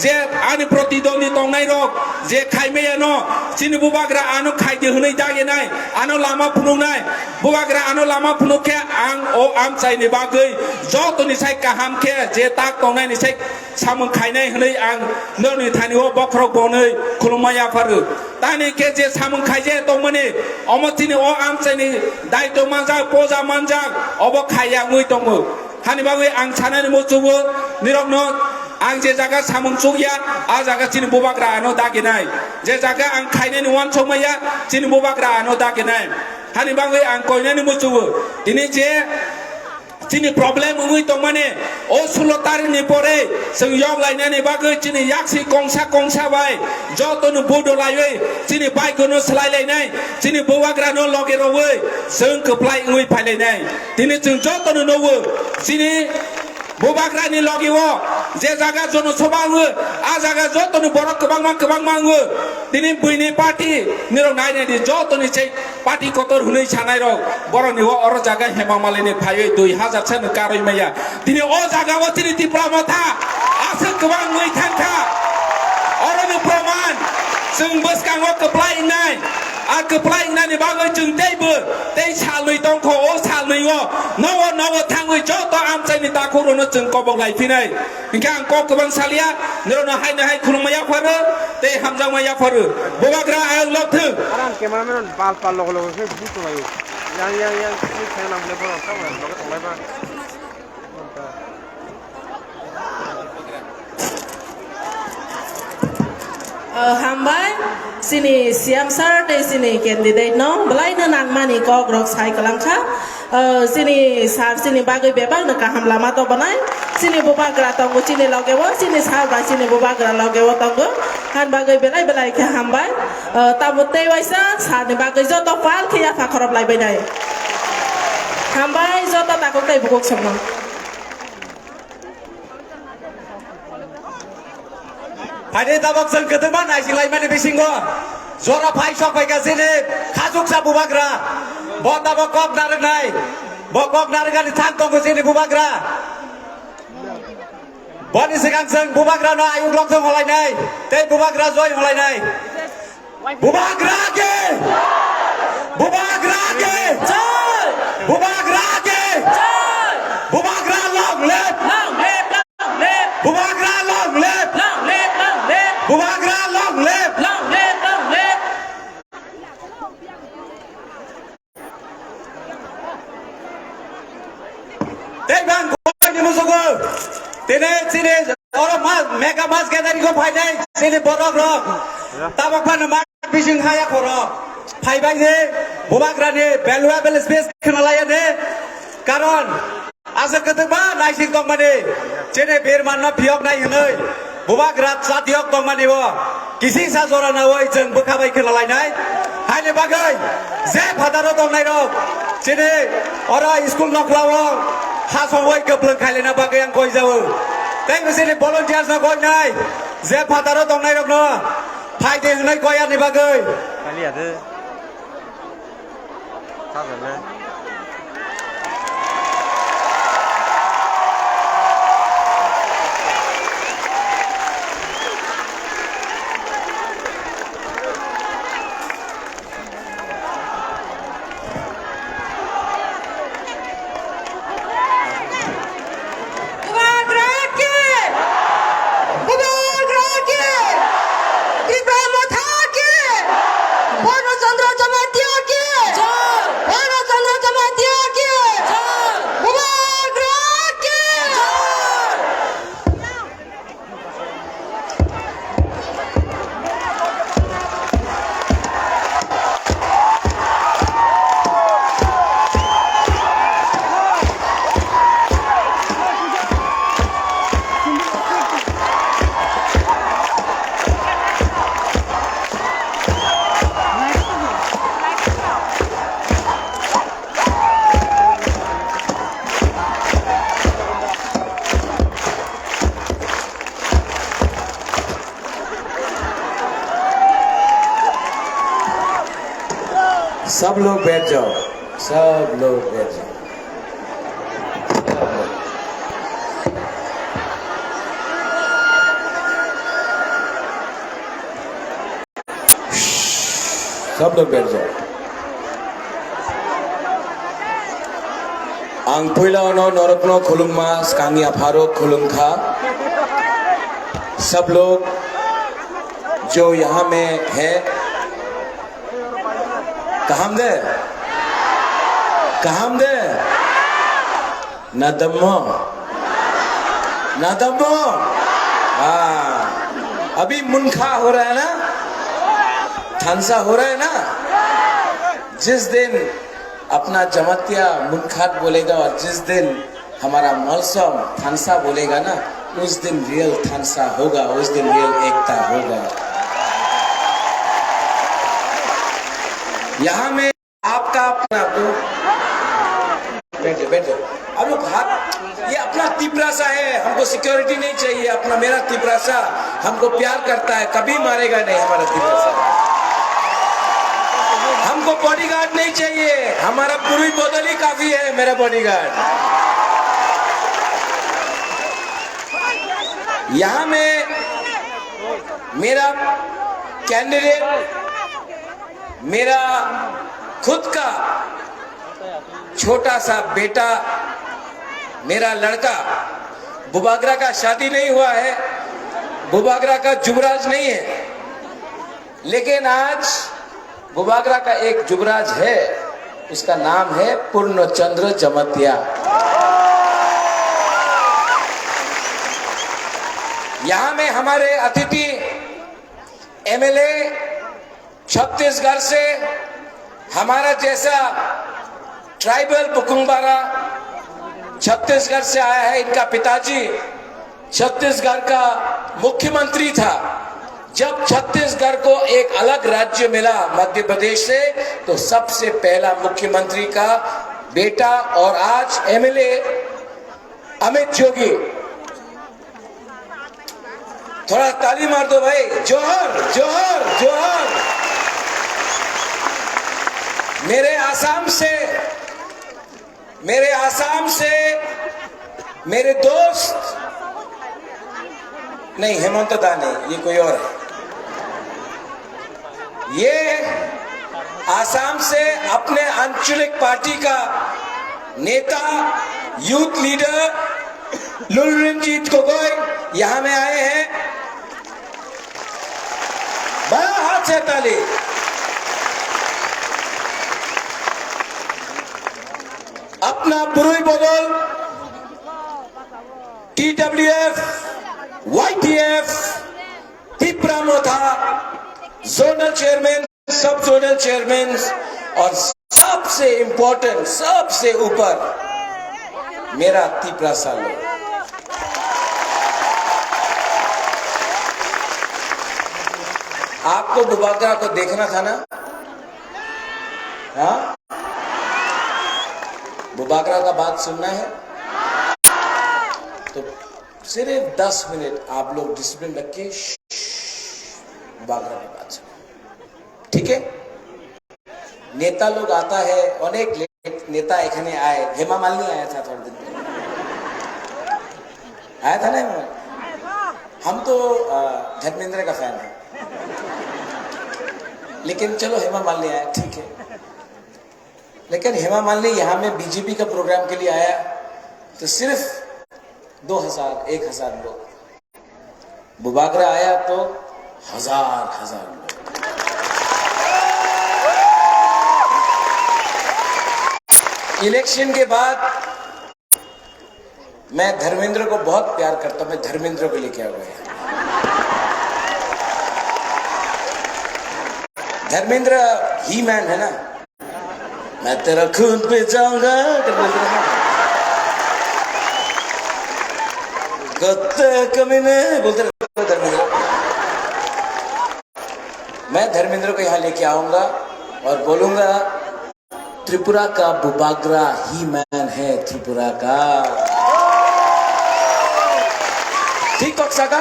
je ani protidwandi tongnairok je khaimaya no chini bubagra ano khaidi hwnwi dagenai, ano lama phunuknai, bubagra ano lama phunuk khe ang o amchaini bagwi jotoni sai kaham khe je tak tongnaini sai samung khainai hwnwi ang norokni thani o bokhorok bonwi khulumma yapharu. Tani khe je samung khaije tongmani, omo chini o amchaini daito manjak, poja manjak, obo khaiya wngwi tongo. Hani bagwi ang sanani muchugo nirokno ang je jaga samung chukya, a jaga chini bubagra ano daginai. Je jaga ang khainani wansokmaya, chini bubagra ano daginai. Hani bagwi ang koinani muchugo. Tini je chini problem wngwi tongmani, o sulo tarikni pore chwng yoklainani bagwi chini yaksi kongsa kongsa bai jotono bodo laiwi chini baikono swlailainai, chini bubagrano loge rogwi chwng kwplai wngwi phailainai. Tini chwng jotono nugo, chini bubagrani loge o je jaga jonosabha wngo, a jaga jotono borok kwbangma kwbangma wngo. Tini buini party nirok nainani jotoni se party kotor hwnwi sanairok borokni o oro jaga Hema Malini phaiwi dui hazar sano karwi maya. Tini o jaga o chini Tipra Motha aswk kwbang wngwi thangkha. Oroni proman chwng bwskango kwplai wngnai. A kwplai wngnani bagwi chwng teibo tei salnwi tongkho. O salnwi o nogo nogo thangwi joto amchaini takhukrokno chwng kobok lai phinai. Hinkhe ang kok kwbang salia, norokno haino hai khulumma yapharu tei hamjakma yapharu. Bubagra ayang lobthwng. Arang cameraman bal pal logo logo khe buji tonglaio. Yang, yang, yang, sini thang nang bole borok tamo loge tonglaiba. Oh, hambai, chini C M sir tei chini candidate no belai no nangmani kok rok sai kwlangkha. Oh, chini sir chini bagwi bebak no kaham lama tobonai. Chini bubagra tongo chini loge o, chini sir bai chini bubagra loge o tongo. Han bagwi belai belai khe hambai. Oh, tamo tei waisa sir ni bagwi joto pal khe yapha khorop lai bainai. Hambai joto takuk tei bukuk sokno. Phaidi tabok chwng kwtwma naisinglaimani bisingo jora phai sok phaikha chini khachuksa bubagra. Bo tabok kok narwknai. Bo kok narwkani thang tongo chini bubagra. Boni swkang chwng bubagrano ayuk lok thwng holainai tei bubagra joi holainai. Bubagra ke! Bubagra ke! Jai! Bubagra ke! Jai! Bubagra long live! Long live, long live! Bubagra long live! Long live, long live! Bubagra long live! Long live, long live! Tei bang koini musugo. Tini chini oro ma-, mega mass gathering ko phainai chini borok rok. Tabok phano ma bising haya khoro. Phaibai ni bubagrani valuable space khwnalaya ni. Karon aswk kwtwkma naising tongmani. Chini birmanno phiyok nai hwnwi. Bubagra chatiyok tongmani bo kisingsa jora nawi chwng bwkha bai khwnalainai. Haini bagwi je phataro tongnairok chini oro school nokhlao hasongwi kwplwng khailina bagwi ang koijao. Tei chini volunteers no koinai je phataro tongnairokno phaidi hwnwi koyarni bagwi. Bubagra ki! Bubagra ki! Tipra Motha ki! Purno Chandra Jamatia ki! Purno Chandra सब लोग बैठ जाओ, सब लोग बैठ जाओ। Sablok berjak. Ang puila ono norokno khulumma, skangni apharo khulumkha. Sablok jo yaha mein hai, kaham de? Kaham de? Nadammo? Nadammo? हाँ, अभी मुनखा हो रहा है ना? थानसा हो रहा है ना? जिस दिन अपना जमातिया मुनखात बोलेगा और जिस दिन हमारा मौसम थानसा बोलेगा ना, उस दिन रियल थानसा होगा, उस दिन रियल एकता होगा। यहाँ में आपका अपना तो बैठ जाओ, बैठ जाओ। आप लोग हाथ, ये अपना तिपरासा है, हमको सिक्योरिटी नहीं चाहिए। अपना, मेरा तिपरासा हमको प्यार करता है, कभी मारेगा नहीं हमारा तिपरासा। हमको बॉडीगार्ड नहीं चाहिए, हमारा पुरुई बदल ही काफी है मेरा बॉडीगार्ड। यहाँ में मेरा कैंडिडेट, मेरा खुद का छोटा सा बेटा, मेरा लड़का, बुबागरा का शादी नहीं हुआ है, बुबागरा का जुबराज नहीं है, लेकिन आज बुबागरा का एक जुबराज है, उसका नाम है पूर्णचंद्र जमतिया। यहाँ में हमारे अतिथि एमएलए छत्तीसगढ़ से हमारा जैसा ट्राइबल बुकुंबारा छत्तीसगढ़ से आया है। इनका पिताजी छत्तीसगढ़ का मुख्यमंत्री था। जब छत्तीसगढ़ को एक अलग राज्य मिला मध्य प्रदेश से, तो सबसे पहला मुख्यमंत्री का बेटा और आज एमएलए अमित जोगी। थोड़ा ताली मार दो भाई। जोहार, जोहार, जोहार। मेरे आसाम से, मेरे आसाम से मेरे दोस्त, नहीं, हेमंत दा नहीं, ये कोई और है। ये आसाम से अपने आंचलिक पार्टी का नेता, यूथ लीडर लुलरिनजीत गोगोई यहाँ में आए हैं। बड़ा हाथ से ताली। अपना पुरुई बदल, टीडब्ल्यूएफ, वाईटीएफ, तिपरा मोथा, जोनल चेयरमैन, सब जोनल चेयरमैन और सबसे इंपॉर्टेंट, सबसे ऊपर मेरा तिपरा सालो। आपको बुबागरा को देखना था ना? हाँ, बुबागरा का बात सुनना है तो सिर्फ दस मिनट आप लोग डिसिप्लिन रख के बुबागरा की बात सुनो, ठीक है? नेता लोग आता है, अनेक ले-, नेता এখানে आए, हेमा मालिनी आया था थोड़े दिन पहले। आया था ना हेमा मालिनी? हम तो, अ, धर्मेंद्र का फैन है, लेकिन चलो हेमा मालिनी आया, ठीक है। लेकिन हेमा मालिनी यहाँ में बीजेपी का प्रोग्राम के लिए आया तो सिर्फ दो हज़ार, एक हज़ार लोग, बुबागरा आया तो हजार हजार लोग। इलेक्शन के बाद मैं धर्मेंद्र को बहुत प्यार करता हूं, मैं धर्मेंद्र को लेके आ गया। धर्मेंद्र ही मैन है ना, मैं तेरा खून पे जाऊंगा, धर्मेंद्र। कुत्ते कमीने बोलते रहते हैं धर्मेंद्र। मैं धर्मेंद्र को यहाँ लेके आऊंगा और बोलूंगा, त्रिपुरा का बुबागरा ही मैन है त्रिपुरा का। ठीक कक्सा का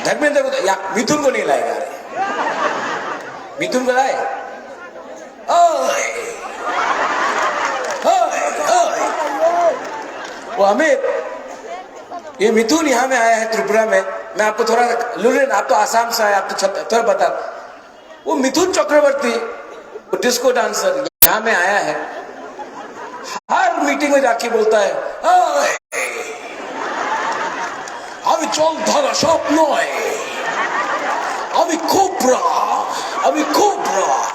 धर्मेंद्र को तो, या, मिथुन को नहीं लाएगा रे। मिथुन को लाए? ओए, ओए, ओए। वो अमित, ये मिथुन यहाँ में आया है त्रिपुरा में। मैं आपको थोड़ा लुरिन, आप तो आसाम से आए, आप तो छत-, थोड़ा बता। वो मिथुन चक्रवर्ती, वो डिस्को डांसर यहाँ में आया है, हर मीटिंग में जाके बोलता है, "ओए, अभी चल धारा शॉप नॉय, अभी कोबरा, अभी कोबरा।"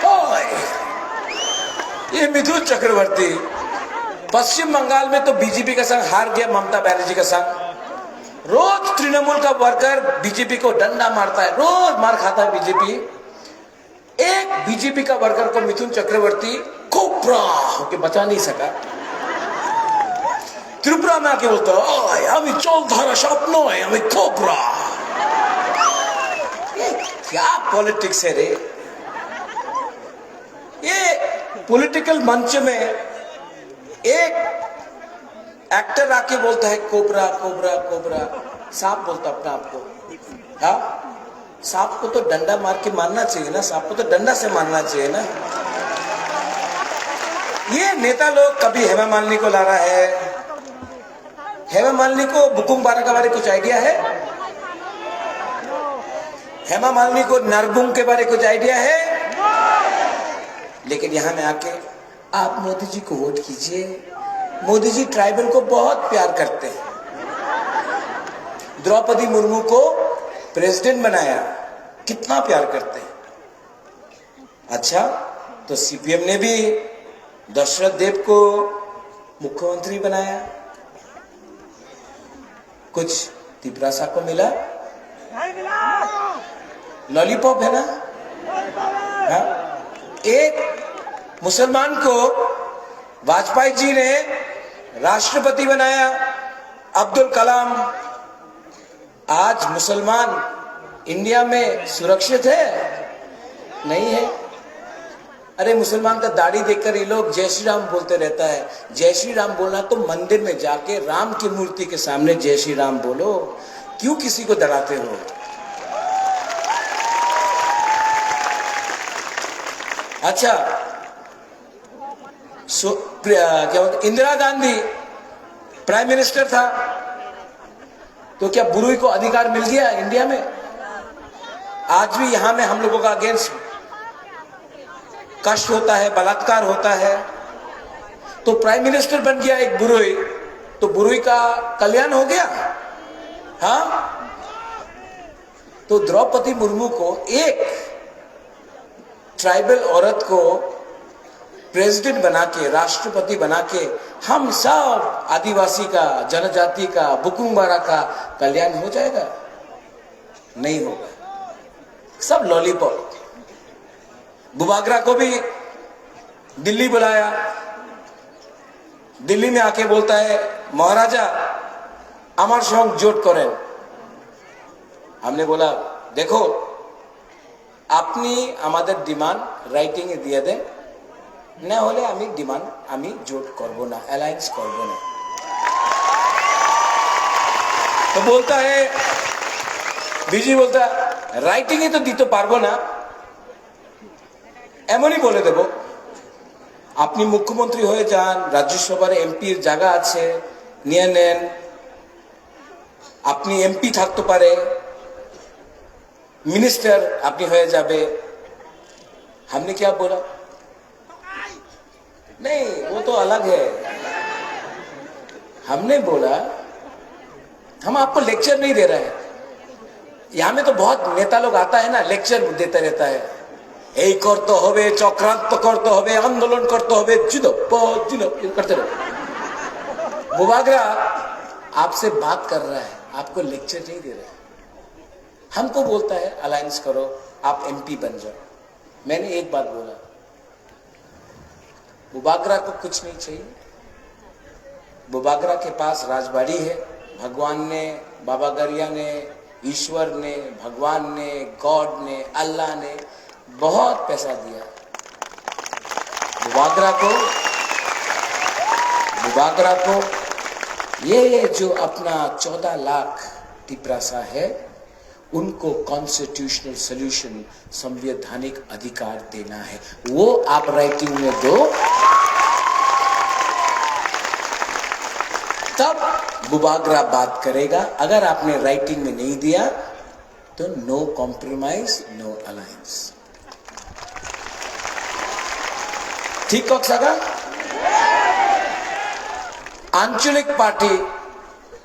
ओए, ये मिथुन चक्रवर्ती पश्चिम बंगाल में तो बीजेपी का संग हार गया, ममता बनर्जी का संग। रोज तृणमूल का वर्कर बीजेपी को डंडा मारता है, रोज मार खाता है बीजेपी। एक बीजेपी का वर्कर को मिथुन चक्रवर्ती कोबरा होके बचा नहीं सका। त्रिपुरा में आके बोलता है, "ओए, अभी चल धारा शॉप नॉय, अभी कोबरा।" ये क्या पॉलिटिक्स है रे? ये पॉलिटिकल मंच में एक एक्टर आके बोलता है, "कोबरा, कोबरा, कोबरा।" सांप बोलता अपने आप को। हाँ, सांप को तो डंडा मार के मारना चाहिए ना, सांप को तो डंडा से मारना चाहिए ना। ये नेता लोग कभी हेमा मालिनी को ला रहा है। हेमा मालिनी को बुकुंग बारा के बारे कुछ आइडिया है? हेमा मालिनी को नरबुंग के बारे कुछ आइडिया है? लेकिन यहाँ में आके आप मोदी जी को वोट कीजिए। मोदी जी ट्राइबल को बहुत प्यार करते हैं। द्रौपदी मुर्मू को प्रेसिडेंट बनाया, कितना प्यार करते हैं। अच्छा, तो सीपीएम ने भी दशरथ देव को मुख्यमंत्री बनाया, कुछ तिपरासा को मिला? लॉलीपॉप है ना? हाँ? एक मुसलमान को वाजपेयी जी ने राष्ट्रपति बनाया, अब्दुल कलाम। आज मुसलमान इंडिया में सुरक्षित है? नहीं है। अरे, मुसलमान का दाढ़ी देखकर ये लोग जय श्री राम बोलते रहता है। जय श्री राम बोलना तो मंदिर में जाके राम की मूर्ति के सामने जय श्री राम बोलो, क्यों किसी को डराते हो? अच्छा, सो, प्र-, क्या बोलते, इंदिरा गांधी प्राइम मिनिस्टर था, तो क्या बुरुई को अधिकार मिल गया इंडिया में? आज भी यहाँ में हम लोगों का अगेंस्ट कष्ट होता है, बलात्कार होता है, तो प्राइम मिनिस्टर बन गया एक बुरुई, तो बुरुई का कल्याण हो गया। हाँ, तो द्रौपदी मुर्मू को एक ट्राइबल औरत को प्रेसिडेंट बना के, राष्ट्रपति बना के हम सब आदिवासी का, जनजाति का, बुकुंग बारा का कल्याण हो जाएगा? नहीं होगा, सब लॉलीपॉप। बुबागरा को भी दिल्ली बुलाया, दिल्ली में आके बोलता है, "महाराजा, আমার সঙ্গে জোট করেন।" हमने बोला, "देखो, আপনি আমাদের ডিমান্ড রাইটিং এ দিয়ে দেন, না হলে আমি ডিমান্ড, আমি জোট করব না, অ্যালায়েন্স করব না।" तो बोलता है, बीजी बोलता है, "রাইটিং এ তো দিতে পারবো না, এমনই বলে দেব, আপনি মুখ্যমন্ত্রী হয়ে যান, রাজ্যসভার এমপির জায়গা আছে, নিয়ে নেন, আপনি এমপি থাকতে পারে, মিনিস্টার আপনি হয়ে যাবে।" हमने क्या बोला? नहीं, वो तो अलग है। हमने बोला, हम आपको लेक्चर नहीं दे रहे हैं। यहाँ में तो बहुत नेता लोग आता है ना, लेक्चर देता रहता है, "এই করতে হবে, চক্রান্ত করতে হবে, আন্দোলন করতে হবে, জিন্দাবাদ, জিন্দাবাদ", ये करते रहो। बुबागरा आपसे बात कर रहा है, आपको लेक्चर नहीं दे रहा है। हमको बोलता है, "अलायंस करो, आप एमपी बन जाओ।" मैंने एक बात बोला, बुबागरा को कुछ नहीं चाहिए। बुबागरा के पास राजबाड़ी है। भगवान ने, बाबा गरिया ने, ईश्वर ने, भगवान ने, गॉड ने, अल्लाह ने बहुत पैसा दिया बुबागरा को। बुबागरा को ये, ये जो अपना चौदह लाख तिपरासा है, उनको कॉन्स्टिट्यूशनल सॉल्यूशन, संवैधानिक अधिकार देना है, वो आप राइटिंग में दो, तब बुबागरा बात करेगा। अगर आपने राइटिंग में नहीं दिया तो नो कॉम्प्रोमाइज, नो अलायंस। ठीक कह सका? आंचलिक पार्टी,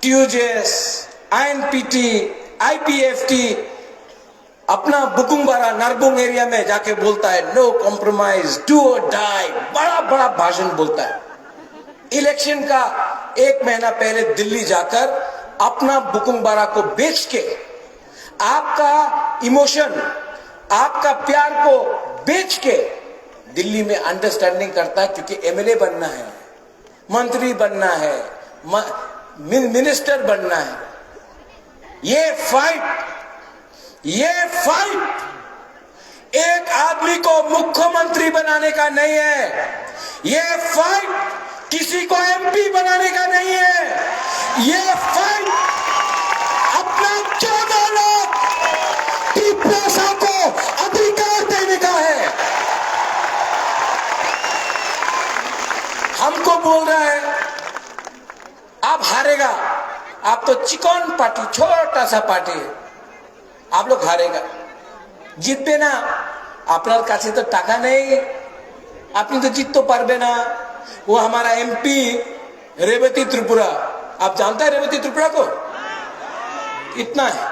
टीयूजेएस, आईएनपीटी, आईपीएफटी, अपना बुकुंगबारा नरबुंग एरिया में जाके बोलता है, "No compromise, do or die," बड़ा बड़ा भाषण बोलता है। इलेक्शन का एक महीना पहले दिल्ली जाकर अपना बुकुंगबारा को बेच के, आपका इमोशन, आपका प्यार को बेच के दिल्ली में अंडरस्टैंडिंग करता है, क्योंकि एमएलए बनना है, मंत्री बनना है, म-, मिन-, मिनिस्टर बनना है। ये फाइट, ये फाइट एक आदमी को मुख्यमंत्री बनाने का नहीं है। ये फाइट किसी को एमपी बनाने का नहीं है। ये फाइट अपना चौदह लाख टिप्पो को अधिकार देने का है। हमको बोल रहा है, आप हारेगा, आप तो चिकन पार्टी, छोटा सा पार्टी है, आप लोग हारेगा, জিতবে না। আপনার কাছে তো টাকা নেই, আপনি তো জিততে পারবে না। वो हमारा एमपी रेवती त्रिपुरा, आप जानता है रेवती त्रिपुरा को? इतना है।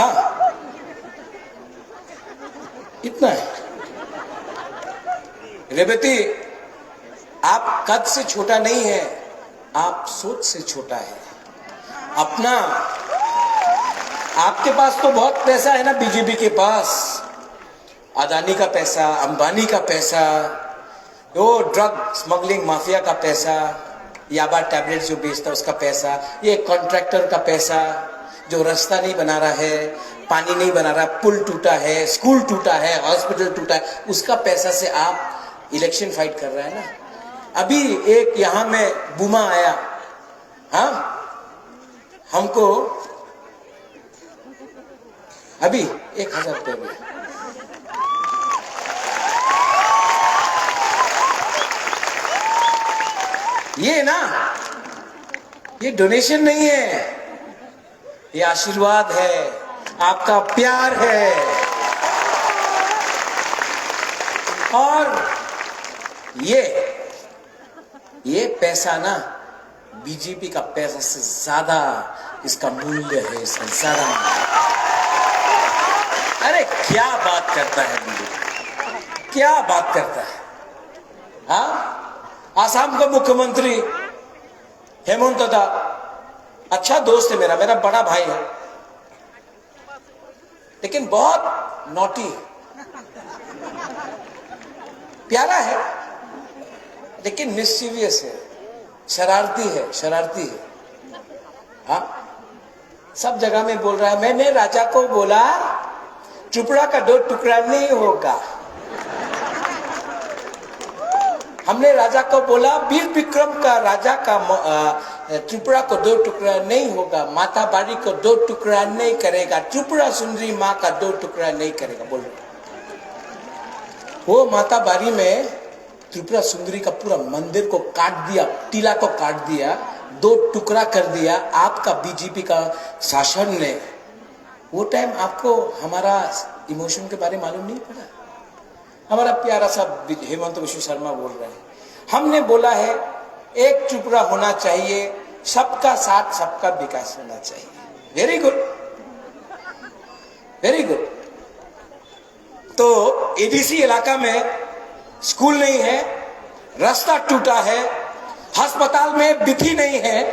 हाँ, इतना है। रेवती, आप कद से छोटा नहीं है, आप सोच से छोटा है। अपना, आपके पास तो बहुत पैसा है ना, बीजेपी के पास, अदानी का पैसा, अंबानी का पैसा, वो ड्रग स्मगलिंग माफिया का पैसा, याबा टैबलेट जो बेचता उसका पैसा, ये कॉन्ट्रैक्टर का पैसा, जो रास्ता नहीं बना रहा है, पानी नहीं बना रहा, पुल टूटा है, स्कूल टूटा है, हॉस्पिटल टूटा है, उसका पैसा से आप इलेक्शन फाइट कर रहा है ना। अभी एक यहाँ में बूमा आया, हाँ, हमको अभी एक हजार रुपया भी। ये ना, ये डोनेशन नहीं है, ये आशीर्वाद है, आपका प्यार है। और ये, ये पैसा ना बीजेपी का पैसा से ज्यादा इसका मूल्य है, इसका ज्यादा मूल्य है। अरे क्या बात करता है बीजेपी, क्या बात करता है। हाँ, आसाम का मुख्यमंत्री हेमंत दा, अच्छा दोस्त है मेरा, मेरा बड़ा भाई है, लेकिन बहुत नॉटी है। प्यारा है, लेकिन मिस्चीवियस है, शरारती है, शरारती है। हाँ, सब जगह में बोल रहा है। मैंने राजा को बोला, त्रिपुरा का दो टुकड़ा नहीं होगा। हमने राजा को बोला, वीर विक्रम का राजा का म-, अ, त्रिपुरा को दो टुकड़ा नहीं होगा, माता बारी को दो टुकड़ा नहीं करेगा, त्रिपुरा सुंदरी माँ का दो टुकड़ा नहीं करेगा। बोलो। वो माता बारी में त्रिपुरा सुंदरी का पूरा मंदिर को काट दिया, टीला को काट दिया, दो टुकड़ा कर दिया आपका बीजेपी का शासन ने। वो टाइम आपको हमारा इमोशन के बारे में मालूम नहीं पड़ा? हमारा प्यारा सा बि-, हेमंत विश्व शर्मा बोल रहे हैं, हमने बोला है एक त्रिपुरा होना चाहिए, सबका साथ सबका विकास होना चाहिए। Very good, very good. तो एडीसी इलाका में स्कूल नहीं है, रास्ता टूटा है, अस्पताल में बिथी नहीं है,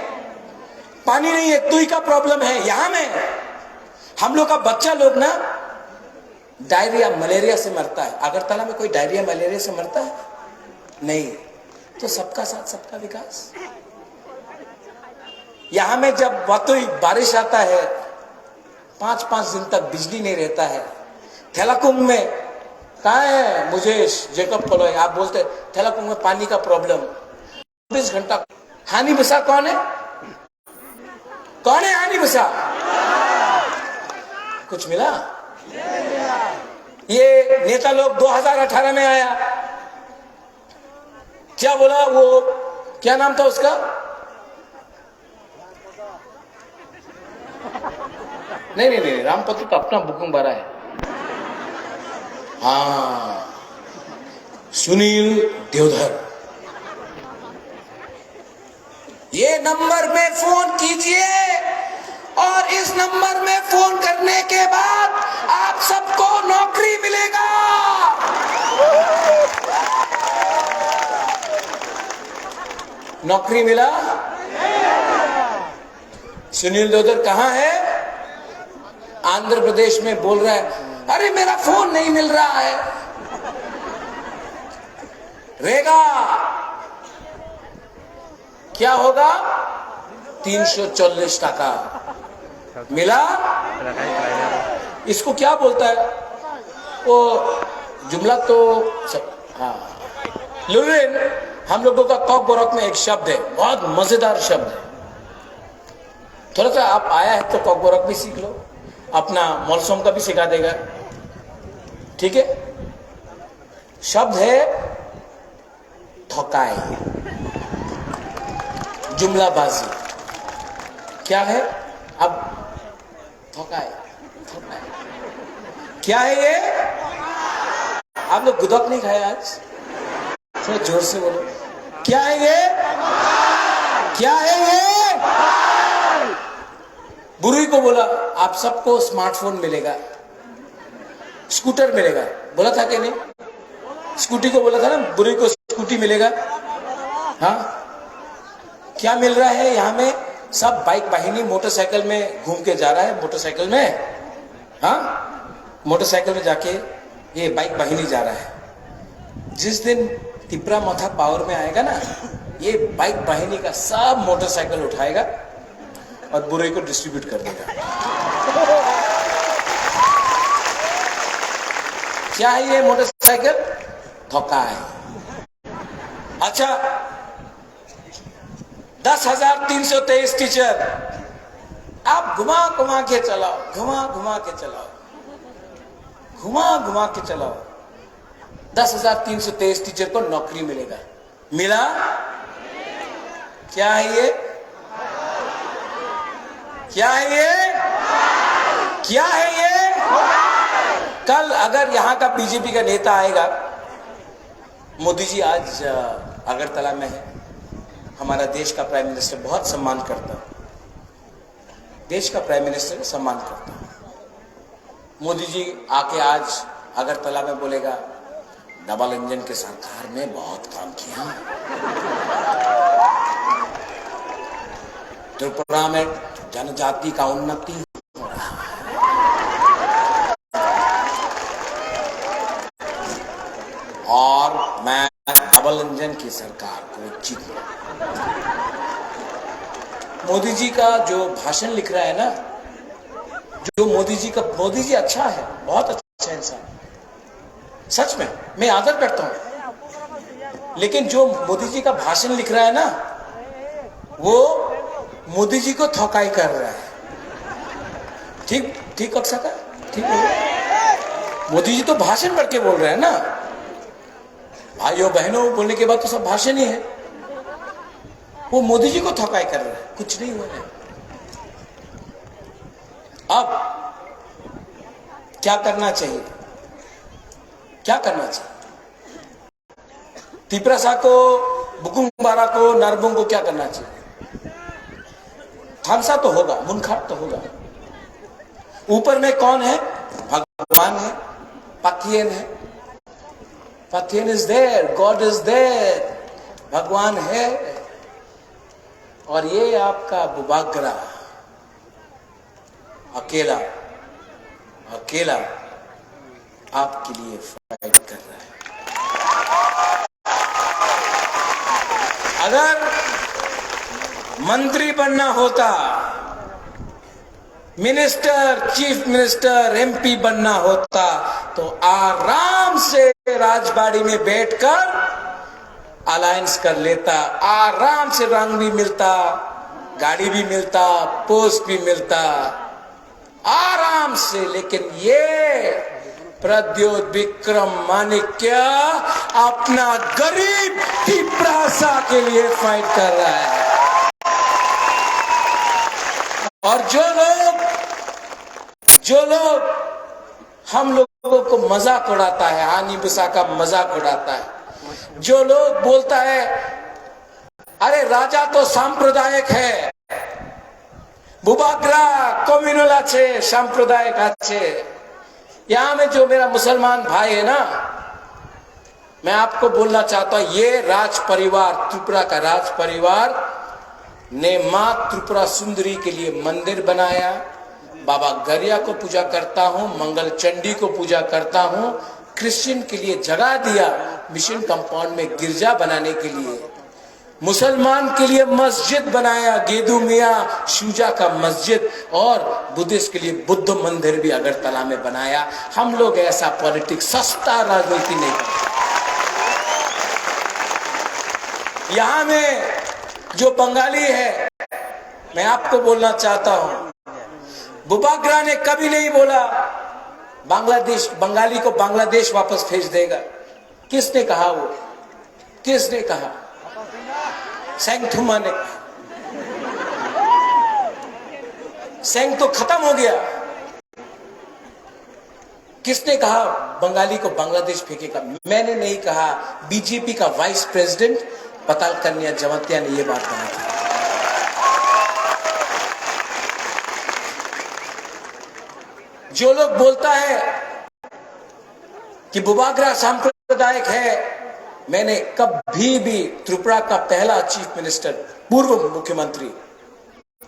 पानी नहीं है, तुई का प्रॉब्लम है। यहाँ में हम लोग का बच्चा लोग ना डायरिया, मलेरिया से मरता है। अगरतला में कोई डायरिया, मलेरिया से मरता है? नहीं। तो सबका साथ, सबका विकास। यहाँ में जब वातुई बारिश आता है, पाँच, पाँच दिन तक बिजली नहीं रहता है। थेलाकुंग में, कहाँ है मुझे जेकब कॉलोनी, आप बोलते, थेलाकुंग में पानी का प्रॉब्लम। चौबीस घंटा। हानि बसा कौन है? कौन है हानि बसा? कुछ मिला? ये नेता लोग दो हज़ार अठारह में आया, क्या बोला वो, क्या नाम था उसका? नहीं, नहीं, नहीं, रामपत्र तो अपना बुकुम भरा है। हाँ, सुनील देवधर। ये नंबर में फोन कीजिए और इस नंबर में फोन करने के बाद आप सबको नौकरी मिलेगा। नौकरी मिला? सुनील दोदर कहाँ है? आंध्र प्रदेश में बोल रहा है, "अरे, मेरा फोन नहीं मिल रहा है।" रेगा क्या होगा? तीन सौ चालीस टका मिला। इसको क्या बोलता है वो जुमला? तो हाँ, लुरिन, हम लोगों का कॉकबरक में एक शब्द है, बहुत मजेदार शब्द है। थोड़ा सा आप आया है तो कॉकबरक भी सीख लो, अपना मौलसम का भी सिखा देगा। ठीक है, शब्द है थकाई, जुमलाबाजी। क्या है? अब थकाई, थकाई। क्या है ये? आप लोग गुदक नहीं खाया आज? थोड़ा जोर से बोलो, क्या है ये? क्या है ये? बुरुई को बोला, आप सबको स्मार्टफोन मिलेगा, स्कूटर मिलेगा, बोला था कि नहीं? स्कूटी को बोला था ना, बुरुई को स्कूटी मिलेगा। हाँ, क्या मिल रहा है यहाँ में? सब बाइक वाहिनी मोटरसाइकिल में घूम के जा रहा है, मोटरसाइकिल में। हाँ, मोटरसाइकिल में जाके ये बाइक वाहिनी जा रहा है। जिस दिन तिपरा मथा पावर में आएगा ना, ये बाइक वाहिनी का सब मोटरसाइकिल उठाएगा और बुरुई को डिस्ट्रीब्यूट कर देगा। क्या है ये मोटरसाइकिल? थकाई। अच्छा, दस हजार तीन सौ तेईस टीचर, आप घुमा घुमा के चलाओ, घुमा घुमा के चलाओ, घुमा घुमा के चलाओ। दस हजार तीन सौ तेईस टीचर को नौकरी मिलेगा। मिला? क्या है ये? क्या है ये? क्या है ये? कल अगर यहाँ का बीजेपी का नेता आएगा, मोदी जी आज, अ, अगरतला में है। हमारा देश का प्राइम मिनिस्टर बहुत सम्मान करता, देश का प्राइम मिनिस्टर सम्मान करता। मोदी जी आके आज अगरतला में बोलेगा, "डबल इंजन की सरकार ने बहुत काम किया, त्रिपुरा में जनजाति का उन्नति हो रहा है।" और मैं डबल इंजन की सरकार को जीतूंगा। मोदी जी का जो भाषण लिख रहा है ना, जो मोदी जी का, मोदी जी अच्छा है, बहुत अच्छा इंसान, सच में मैं आदर करता हूँ, लेकिन जो मोदी जी का भाषण लिख रहा है ना, वो मोदी जी को थकाई कर रहा है। ठीक, ठीक कर सका, ठीक बोल रहे हैं। मोदी जी तो भाषण भर के बोल रहे हैं ना, भाइयों बहनों बोलने के बाद तो सब भाषण ही है। वो मोदी जी को थकाई कर रहे हैं, कुछ नहीं हुआ है। अब क्या करना चाहिए, क्या करना चाहिए? तिपरासा को, बुकुंग बारा को, नारबुंग को क्या करना चाहिए? थामसा तो होगा, मुनखाट तो होगा। ऊपर में कौन है? भगवान है, पथियन है। पथियन is there, God is there, भगवान है। और ये आपका बुबागरा अकेला, अकेला आपके लिए फाइट कर रहा है। अगर मंत्री बनना होता, मिनिस्टर, चीफ मिनिस्टर, एमपी बनना होता, तो आराम से राजबाड़ी में बैठकर अलायंस कर लेता, आराम से रंग भी मिलता, गाड़ी भी मिलता, पोस्ट भी मिलता। आराम से, लेकिन ये प्रद्योत विक्रम माणिक्य अपना गरीब तिपरासा के लिए फाइट कर रहा है। और जो लोग, जो लोग हम लोगों को मजाक उड़ाता है, आनी बिसा का मजाक उड़ाता है, जो लोग बोलता है, अरे राजा तो सांप्रदायिक है, বুবাগ্রা কমিউনাল আছে, সাম্প্রদায়িক আছে। यहाँ में जो मेरा मुसलमान भाई है ना, मैं आपको बोलना चाहता हूँ, ये राज परिवार, त्रिपुरा का राज परिवार ने माँ त्रिपुरा सुंदरी के लिए मंदिर बनाया। बाबा गरिया को पूजा करता हूँ, मंगल चंडी को पूजा करता हूँ, क्रिश्चियन के लिए जगह दिया मिशन कंपाउंड में गिरजा बनाने के लिए। मुसलमान के लिए मस्जिद बनाया, गेदू मियाँ शुजा का मस्जिद, और बुद्धिस्ट के लिए बुद्ध मंदिर भी अगरतला में बनाया। हम लोग ऐसा पॉलिटिक्स, सस्ता राजनीति नहीं करते। यहाँ में जो बंगाली है, मैं आपको बोलना चाहता हूँ, बुबाग्रा ने कभी नहीं बोला बांग्लादेश, बंगाली को बांग्लादेश वापस भेज देगा। किसने कहा वो? किसने कहा? सेंग थुमा ने कहा। सेंग तो खत्म हो गया। किसने कहा बंगाली को बांग्लादेश फेंकेगा? मैंने नहीं कहा, बीजेपी का वाइस प्रेसिडेंट पताल कन्या जमातिया ने ये बात कहा था। जो लोग बोलता है कि बुबाग्रा सांप्रदायिक है, मैंने कभी भी त्रिपुरा का पहला चीफ मिनिस्टर, पूर्व मुख्यमंत्री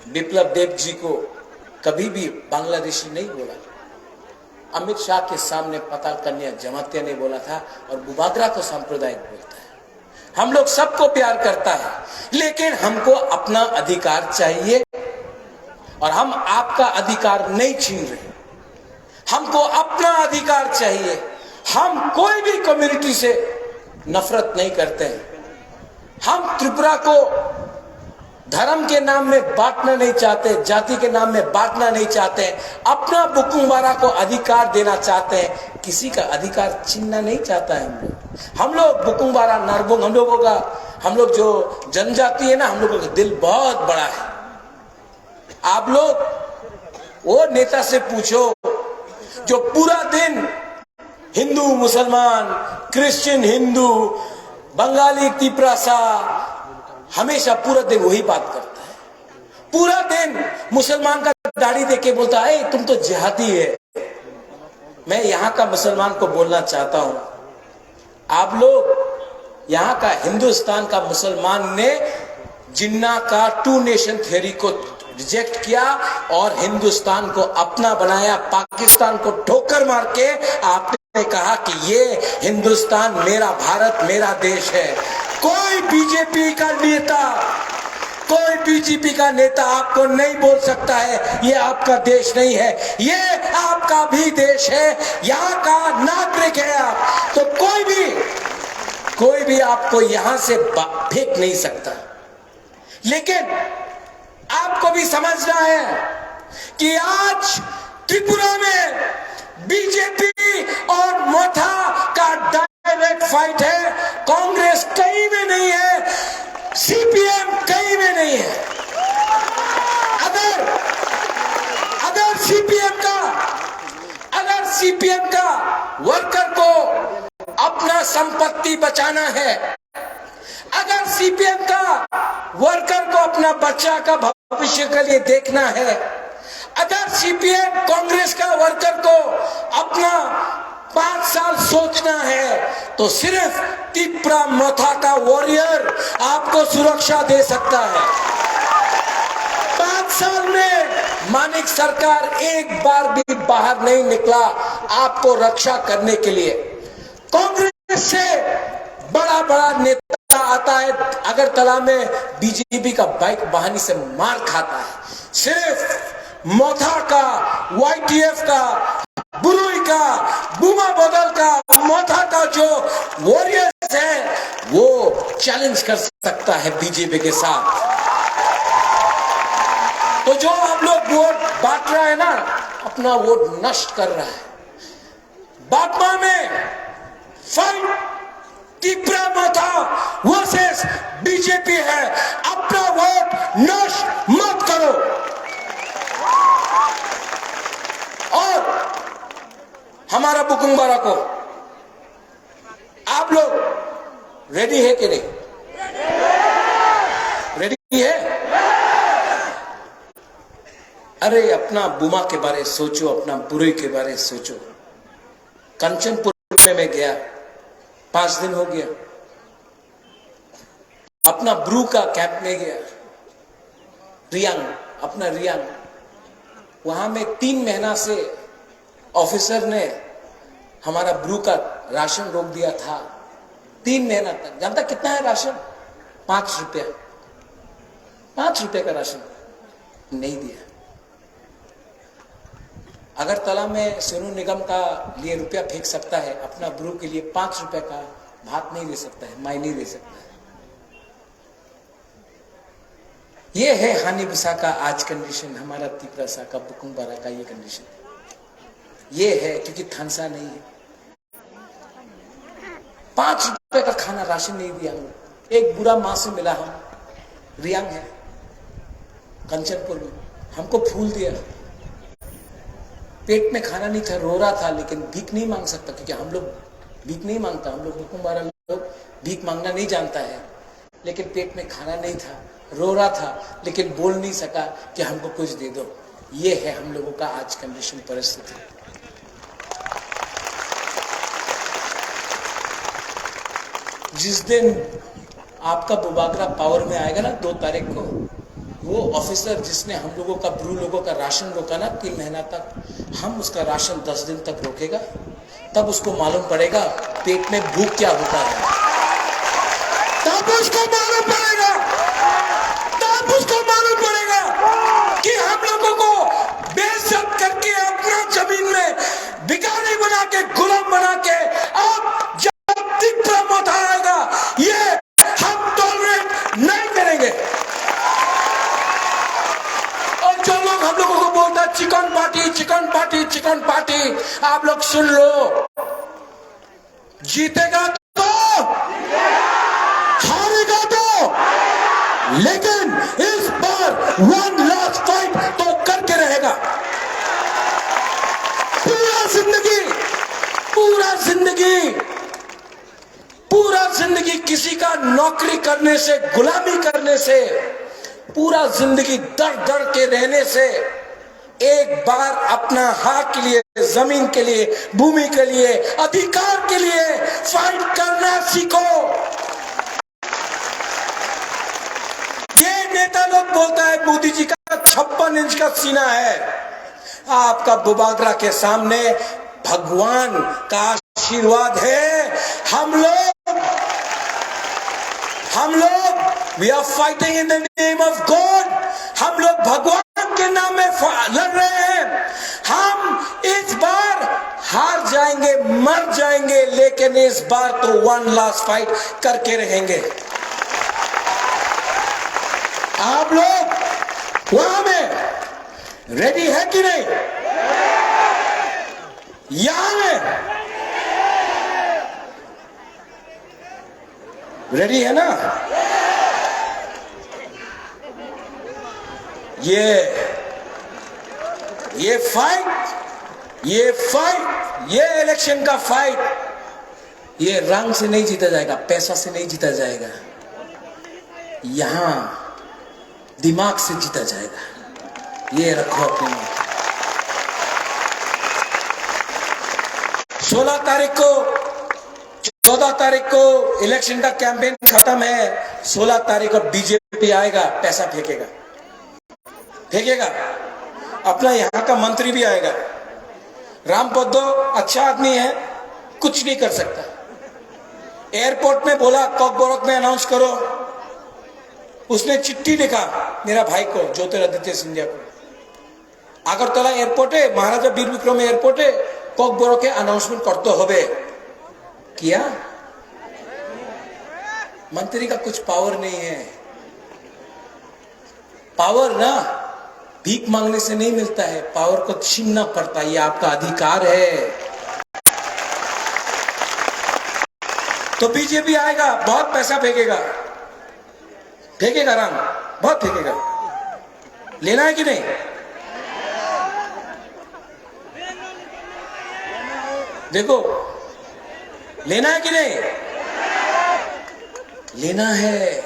विप्लव देव जी को कभी भी बांग्लादेशी नहीं बोला। अमित शाह के सामने पताल कन्या जमातिया ने बोला था और बुबाग्रा को सांप्रदायिक बोलता है। हम लोग सबको प्यार करता है, लेकिन हमको अपना अधिकार चाहिए और हम आपका अधिकार नहीं छीन रहे। हमको अपना अधिकार चाहिए। हम कोई भी कम्युनिटी से नफरत नहीं करते हैं। हम त्रिपुरा को धर्म के नाम में बांटना नहीं चाहते, जाति के नाम में बांटना नहीं चाहते, अपना बुकुंगबारा को अधिकार देना चाहते हैं। किसी का अधिकार छीनना नहीं चाहता है हम लोग। हम लोग बुकुंगबारा, नारबुंग, हम लोगों का, हम लोग जो जनजाति है ना, हम लोगों का दिल बहुत बड़ा है। आप लोग वो नेता से पूछो जो पूरा दिन हिंदू, मुसलमान, क्रिश्चियन, हिंदू, बंगाली, तिपरासा, हमेशा पूरा दिन वही बात करता है। पूरा दिन मुसलमान का दाढ़ी देख के बोलता है, "ए, तुम तो जिहादी है।" मैं यहाँ का मुसलमान को बोलना चाहता हूँ, आप लोग यहाँ का हिंदुस्तान का मुसलमान ने जिन्ना का टू नेशन थ्योरी को रिजेक्ट किया और हिंदुस्तान को अपना बनाया। पाकिस्तान को ठोकर मार के आपने कहा कि ये हिंदुस्तान मेरा, भारत मेरा देश है। कोई बीजेपी का नेता, कोई बीजेपी का नेता आपको नहीं बोल सकता है ये आपका देश नहीं है, ये आपका भी देश है, यहाँ का नागरिक है आप। तो कोई भी, कोई भी आपको यहाँ से बा-, फेंक नहीं सकता। लेकिन आपको भी समझना है कि आज त्रिपुरा में बीजेपी और मथा का डायरेक्ट फाइट है। कांग्रेस कहीं में नहीं है, सीपीएम कहीं में नहीं है। अगर, अगर सीपीएम का, अगर सीपीएम का वर्कर को अपना संपत्ति बचाना है, अगर सीपीएम का वर्कर को अपना बच्चा का भविष्य के लिए देखना है, अगर सीपीएम कांग्रेस का वर्कर को अपना पाँच साल सोचना है, तो सिर्फ तिपरा मथा का वॉरियर आपको सुरक्षा दे सकता है। पाँच साल में मानिक सरकार एक बार भी बाहर नहीं निकला आपको रक्षा करने के लिए। कांग्रेस से बड़ा बड़ा नेता आता है, अगरतला में बीजेपी का बाइक वाहनी से मार खाता है। सिर्फ मथा का, वाईटीएफ का, बुरुई का, बुमा बदल का, मथा का जो वॉरियर्स है, वो चैलेंज कर सकता है बीजेपी के साथ। तो जो आप लोग वोट बांट रहा है ना, अपना वोट नष्ट कर रहा है। बागमा में फाइट, तिपरा मोथा वर्सेस बीजेपी है। अपना वोट नष्ट मत करो। और हमारा बुकुंग बारा को आप लोग रेडी है कि नहीं? रेडी है? अरे, अपना बुमा के बारे सोचो, अपना बुरे के बारे सोचो। कंचनपुर में मैं गया, पांच दिन हो गया। अपना ब्रू का कैंप में गया, रियांग, अपना रियांग, वहां में तीन महीना से ऑफिसर ने हमारा ब्रू का राशन रोक दिया था। तीन महीना तक। जानता कितना है राशन? पांच रुपया। पांच रुपया का राशन नहीं दिया। अगरतला में सोनू निगम का लिए रुपया फेंक सकता है, अपना ब्रू के लिए पांच रुपया का भात नहीं दे सकता है, माई नहीं दे सकता है। ये है हानी बुसा का आज कंडीशन, हमारा तिपरा सा का, बुकुंग बारा का ये कंडीशन। ये है क्योंकि थानसा नहीं है। पांच रुपए का खाना राशन नहीं दिया हम लोग। एक बुरा माँ से मिला हम, रियांग है, कंचनपुर में, हमको फूल दिया। पेट में खाना नहीं था, रो रहा था, लेकिन भीख नहीं मांग सकता, क्योंकि हम लोग भीख नहीं मांगता, हम लोग बुकुंग बारा लोग भीख मांगना नहीं जानता है। लेकिन पेट में खाना नहीं था, रो रहा था, लेकिन बोल नहीं सका कि हमको कुछ दे दो। ये है हम लोगों का आज कंडीशन, परिस्थिति। जिस दिन आपका बुबागरा पावर में आएगा ना, दो तारीख को, वो ऑफिसर जिसने हम लोगों का, ब्रू लोगों का राशन रोका ना तीन महीना तक, हम उसका राशन दस दिन तक रोकेगा। तब उसको मालूम पड़ेगा पेट में भूख क्या होता है। तब उसको मालूम पड़ेगा, तब उसको मालूम पड़ेगा कि हम लोगों को बेइज्जत करके अपना जमीन में भिखारी बना के, गुलाम बना के, अब जब तिपरा मोथा आएगा, ये हम टॉलरेट नहीं करेंगे। और जो लोग हम लोगों को बोलता है chicken party, chicken party, chicken party, आप लोग सुन लो, जीतेगा तो, हारेगा तो, लेकिन इस बार वन लास्ट फाइट तो करके रहेगा। पूरा जिंदगी, पूरा जिंदगी पूरा जिंदगी किसी का नौकरी करने से, गुलामी करने से, पूरा जिंदगी दर दर के रहने से, एक बार अपना हक के लिए, जमीन के लिए, भूमि के लिए, अधिकार के लिए फाइट करना सीखो। ये नेता लोग बोलता है मोदी जी का छप्पन इंच का सीना है। आपका बुबागरा के सामने भगवान का आशीर्वाद है। हम लोग, हम लोग, we are fighting in the name of God। हम लोग भगवान के नाम में फा-, लड़ रहे हैं। हम इस बार हार जाएंगे, मर जाएंगे, लेकिन इस बार तो वन लास्ट फाइट करके रहेंगे। आप लोग वहां में रेडी है कि नहीं? यहाँ में रेडी है ना? ये, ये फाइट, ये फाइट, ये इलेक्शन का फाइट, ये रंग से नहीं जीता जाएगा, पैसा से नहीं जीता जाएगा। यहाँ दिमाग से जीता जाएगा, ये रखो अपने मन में। सोलह तारीख को, चौदह तारीख को इलेक्शन का कैंपेन खत्म है, सोलह तारीख को बीजेपी आएगा, पैसा फेंकेगा, फेंकेगा, अपना यहाँ का मंत्री भी आएगा। राम पद्दो अच्छा आदमी है, कुछ नहीं कर सकता। एयरपोर्ट में बोला, कॉकबोरक में अनाउंस करो। उसने चिट्ठी लिखा मेरा भाई को, ज्योतिरादित्य सिंधिया को। আগরতলা এয়ারপোর্টে, মহারাজা বীর বিক্রম এয়ারপোর্টে ককবরকে অ্যানাউন্সমেন্ট করতে হবে। কিয়া? मंत्री का कुछ पावर नहीं है। पावर ना, भीख मांगने से नहीं मिलता है, पावर को छीनना पड़ता है, ये आपका अधिकार है। तो बीजेपी आएगा, बहुत पैसा फेंकेगा, फेंकेगा राम, बहुत फेंकेगा। लेना है कि नहीं? देखो, लेना है कि नहीं? लेना है।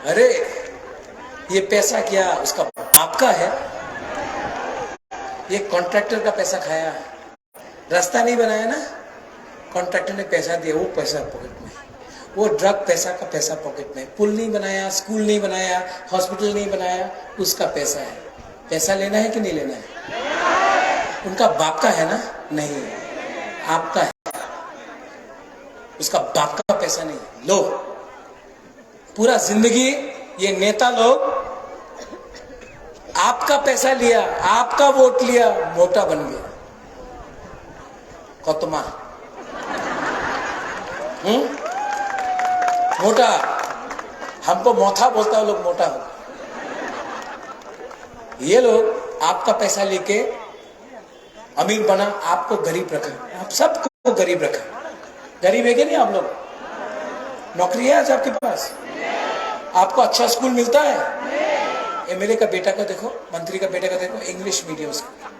अरे, ये पैसा क्या उसका बाप का है? ये कॉन्ट्रैक्टर का पैसा खाया है। रास्ता नहीं बनाया ना, कॉन्ट्रैक्टर ने पैसा दिया, वो पैसा पॉकेट में। वो ड्रग पैसा का पैसा पॉकेट में। पुल नहीं बनाया, स्कूल नहीं बनाया, हॉस्पिटल नहीं बनाया, उसका पैसा है। पैसा लेना है कि नहीं लेना है? उनका बाप का है ना? नहीं, आपका है। उसका बाप का पैसा नहीं। लो, पूरा जिंदगी ये नेता लोग आपका पैसा लिया, आपका वोट लिया, मोटा बन गया। कतमा? हम्म? मोटा। हमको मोथा बोलता है, लोग मोटा हो। ये लोग आपका पैसा लेके अमीर बना, आपको गरीब रखा, आप सबको गरीब रखा। गरीब है क्या नहीं आप लोग? नौकरी है आज आपके पास? आपको अच्छा स्कूल मिलता है? एमएलए का बेटा का देखो, मंत्री का बेटा का देखो, इंग्लिश मीडियम स्कूल।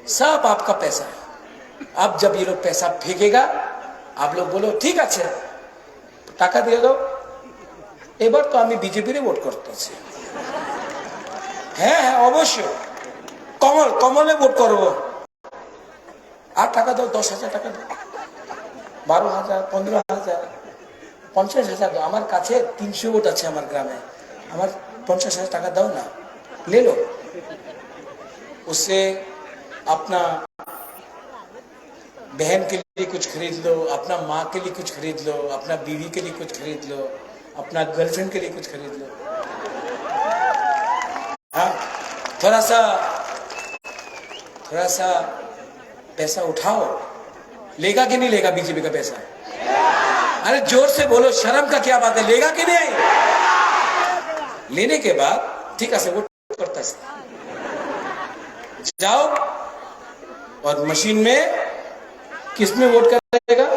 सब आपका पैसा है। अब जब ये लोग पैसा फेंकेगा, आप लोग बोलो, "ठीक আছে, টাকা দিয়ে দাও।" এবার তো আমি বিজেপিরে ভোট করতেছি। হ্যাঁ, হ্যাঁ, অবশ্যই। কমল, কমলে ভোট করব। আর টাকা দাও, দশ হাজার টাকা দাও, বারো হাজার, পনেরো হাজার, পঞ্চাশ হাজার দাও। আমার কাছে তিনশো ভোট আছে আমার গ্রামে, আমার পঞ্চাশ হাজার টাকা দাও না, ले लो। उससे अपना बहन के लिए कुछ खरीद लो, अपना माँ के लिए कुछ खरीद लो, अपना बीवी के लिए कुछ खरीद लो, अपना गर्लफ्रेंड के लिए कुछ खरीद लो। हाँ, थोड़ा सा, थोड़ा सा पैसा उठाओ। लेगा कि नहीं लेगा बीजेपी का पैसा? अरे जोर से बोलो, शर्म का क्या बात है, लेगा कि नहीं? लेने के बाद, ठीक है, वो करता है। जाओ और मशीन में किस में वोट करेगा?